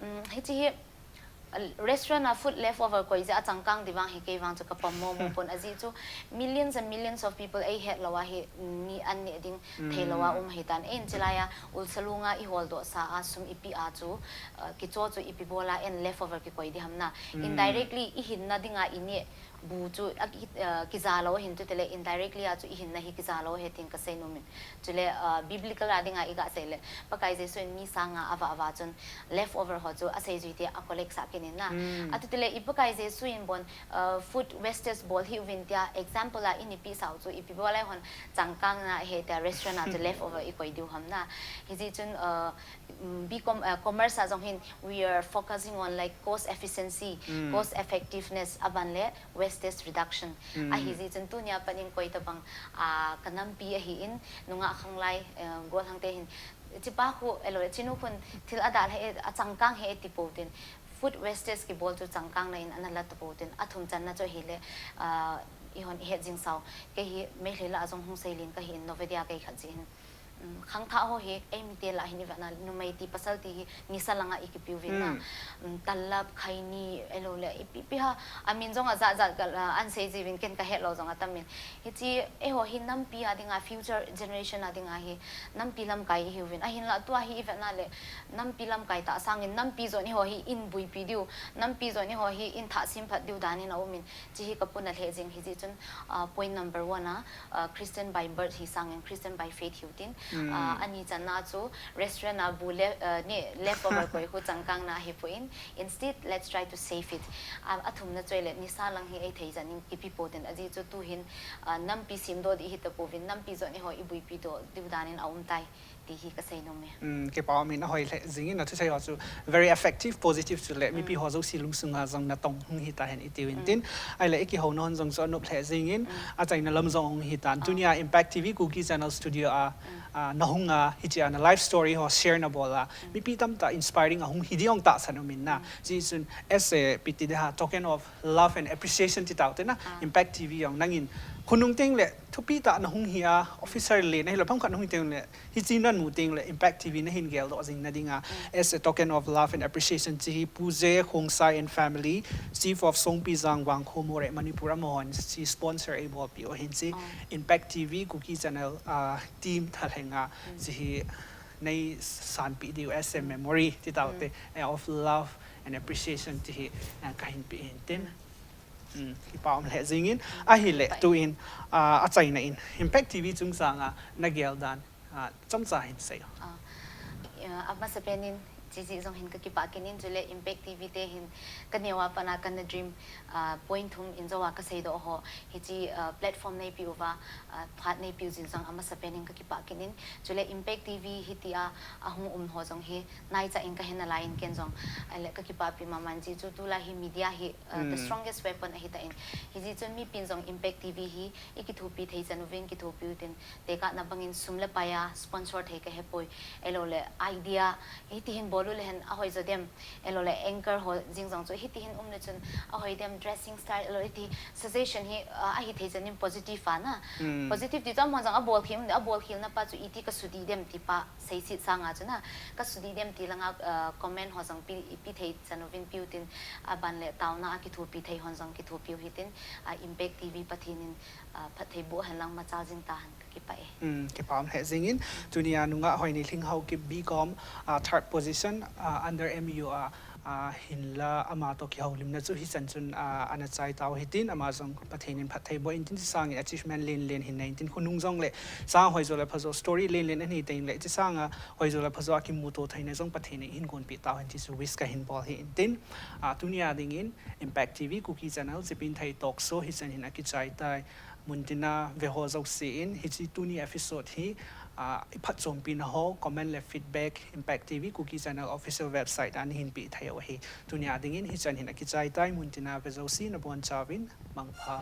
Mm, hichi hi, Restaurant a food leftover koi jeh a changkang di vang hi kei vang chu ka pom mo mo pon ajeh chu millions and millions of people ei het lou a hi mi an neh ding thei lou a um hi tan. Ei in chilai a ulsa lung a i hol doh sa a sum i pi a chu, uh, kicho chu ipi bol a en leftover kikoi di ham na. Indirectly i hinna ding a i neh bu chu a ki, uh, kija lou hin tu tile indirectly a chu i hinna hi kija lou he tin ka sei nom in. Chule, uh, biblical a ding a i ga sei le, Pakai Jesu in mi sang nga a vah a vah chun leftover ho chu a seijui te a collect sah kit in na. Mm. A tu tile i Pakai Jesu in bon, uh, food wastage bol hi uvin tia example a i ni pi sau chu ipi bol a hon changkang na he tia restaurant a chu leftover i koi diu ham na. Hijeh chun, uh, mm, B com, uh, commerce a jong hin, we are focusing on like cost efficiency, mm, cost effectiveness, aban le wastage reduction. Mm. Ahi jeh chun tunia pat in koi tabang, ah, ka nampi ahi in, nungah khanglai, eh, golhang te hin, chipa khu, elo, chinu khun thil a dalha e, a changkang he ti pou tin, food wastage kibol chu changkang na in ana la ta pou tin, a thum channa chu ahile, ah, i hon i het jing sau, kei hi Meitei lah a jong hung sei lin ka hi in, Novedia kei khat jeh hin. Um, khangthah ho hi, ei mite lah hin i vetna, numei ti pasal ti hi, nisa langa i kipiu vin na. Um, talap, khaini, ei lo le, ipi pi ha, a min jong a jat jat ka la, an sei ji vin ken ka het lo jong a tam in. Hichi, ei ho hi nampi a dinga, future generation a dinga hi, nampi lamkai i hiu vin. A hin lah tua hi i vetna le, nampi lamkai ta sangin, nampi jon i ho hi in buipi diu, nampi jon i ho hi in thah sim phat diu dan in a um in. Chi hi ka puna lheh jing hi ji chun, uh, point number one a, uh, Christian by birth hi sangin Christian by faith hiu tin. Uh, ani channa chu restaurant a bu le, uh, ni leftover koi khu changkang na hi pu in. Instead, let's try to save it. Uh, a thumna choi le nisa lang hi ei thei jan in kipi po tin a ji chu tu hin, uh, nampi sim do di hi ta pu vin nampi jon i ho i buipi do diu dan in a um tai. Ti hi ka sei nom e. Um, kipa min a hoi lheh jing in a thusei ho chu very effective, positive chu le mipi ho jouse lungsunga jong na tong hung hi ta hen i tiu in tin. Ai le i kihou non jong chu a nop lheh jing in a chaina lam jong hung hi tan. Tunia Impact T V Kuki Channel Studio a, a, na hung a hichi a na life story ho share na bol a. Mipi tam ta inspiring a hung hi di hung ta san um in na. Chi chun as a piti de ha token of love and appreciation ti tau te na. Impact T V jong nangin khonung teng le thupi ta na hung hi a officer le na hi lo pham khat na hung teng le Hichi nan mu teng le Impact T V na hin gel doh jing na dinga, as a token of love and appreciation chi hi Pu J Khongsai and family, Chief of Songpijang Vangkho Moreh Manipur amahon chi sponsor ei bolpi u hin chi Impact T V Kuki Channel, ah, team thalhenga chi hi nei sanpi diu as a memory ti tau te, eh, of love and appreciation chi hi, ah, ka hin pi hin tin. Um, kipa um lheh jing in, ahi le tu in, ah, a chaina in Impact T V chungchang a na gel dan, ah, chomcha hin sei. Ah, a masa pen in, chi chi jong hin ka kipa kit in, chule Impact T V te hin ka neo a pat a ka na dream, ah, point thum in jo a ka sei doh ho, hichi, ah, platform nei pi uva, ah, phat nei pi u jin jong a masa pen in ka kipa kit in, chule Impact T V hiti a, a hung um ho jong hi, nai cha in ka hin a lai in ken jong, ai le ka kipa pi mama in chi chu tu la hi media hi, uh, the strongest weapon ahi ta in. Hi ji chun mipin jong Impact T V hi i kithopi thei chan uvin kithopi u tin tekah na bangin sum le pai a sponsor thei ka he poi. Elo le idea, hiti hin bol u le hen a hoi jo dem. Elo le anchor ho jing jong chu hiti hin um le chun a hoi dem dressing style, elo hiti suggestion hi, uh, ahi thei chan in positive a na. Positive ti chu amahon jong a bol khel, a bol khel na pa chu iti ka sudi dem ti pa. Seisit sanga chun a, ka sudi dem ti langa, ah, comment ho jong pi, pi thei chan uvin pi u tin, a ban le taona a kithopi thei hon jong kithopi u hitin, ah, Impact T V Pathen in, ah, phatthei boh hen lang machal jing ta hen ka kipah e. Um, kipa um lheh jing in, tunia nungah Hoini Lhinghaokip B Com, ah, third position, ah, under M U a, Ah, hinla ama toh kihoulimna chu hichan chun, ah, ana chai tau hitin, ama jong Pathen in phatthei boh in tin, sangin achievement len len hin nei in tin, khonung jong le sang hoi jo le pha jo, story len len anei teng le, chi sanga hoi jo le pha jo a kimuto theina jong Pathen in hin gonpi tau hen ti chu wish ka hin bol hi in tin. Ah, tunia dingin Impact T V Kuki Channel Chipin Thei Talk Show hichan hin akichai tai. Muntina ve ho jouse in, hichi tuni episode hi, ah, i phatchompi na ho, comment le feedback, Impact T V Kuki Channel official website a nei hin pe thei u ahi. Tunia dingin hichan hin akichai tai, muntina ve jouse na bonchauvin, mangpha.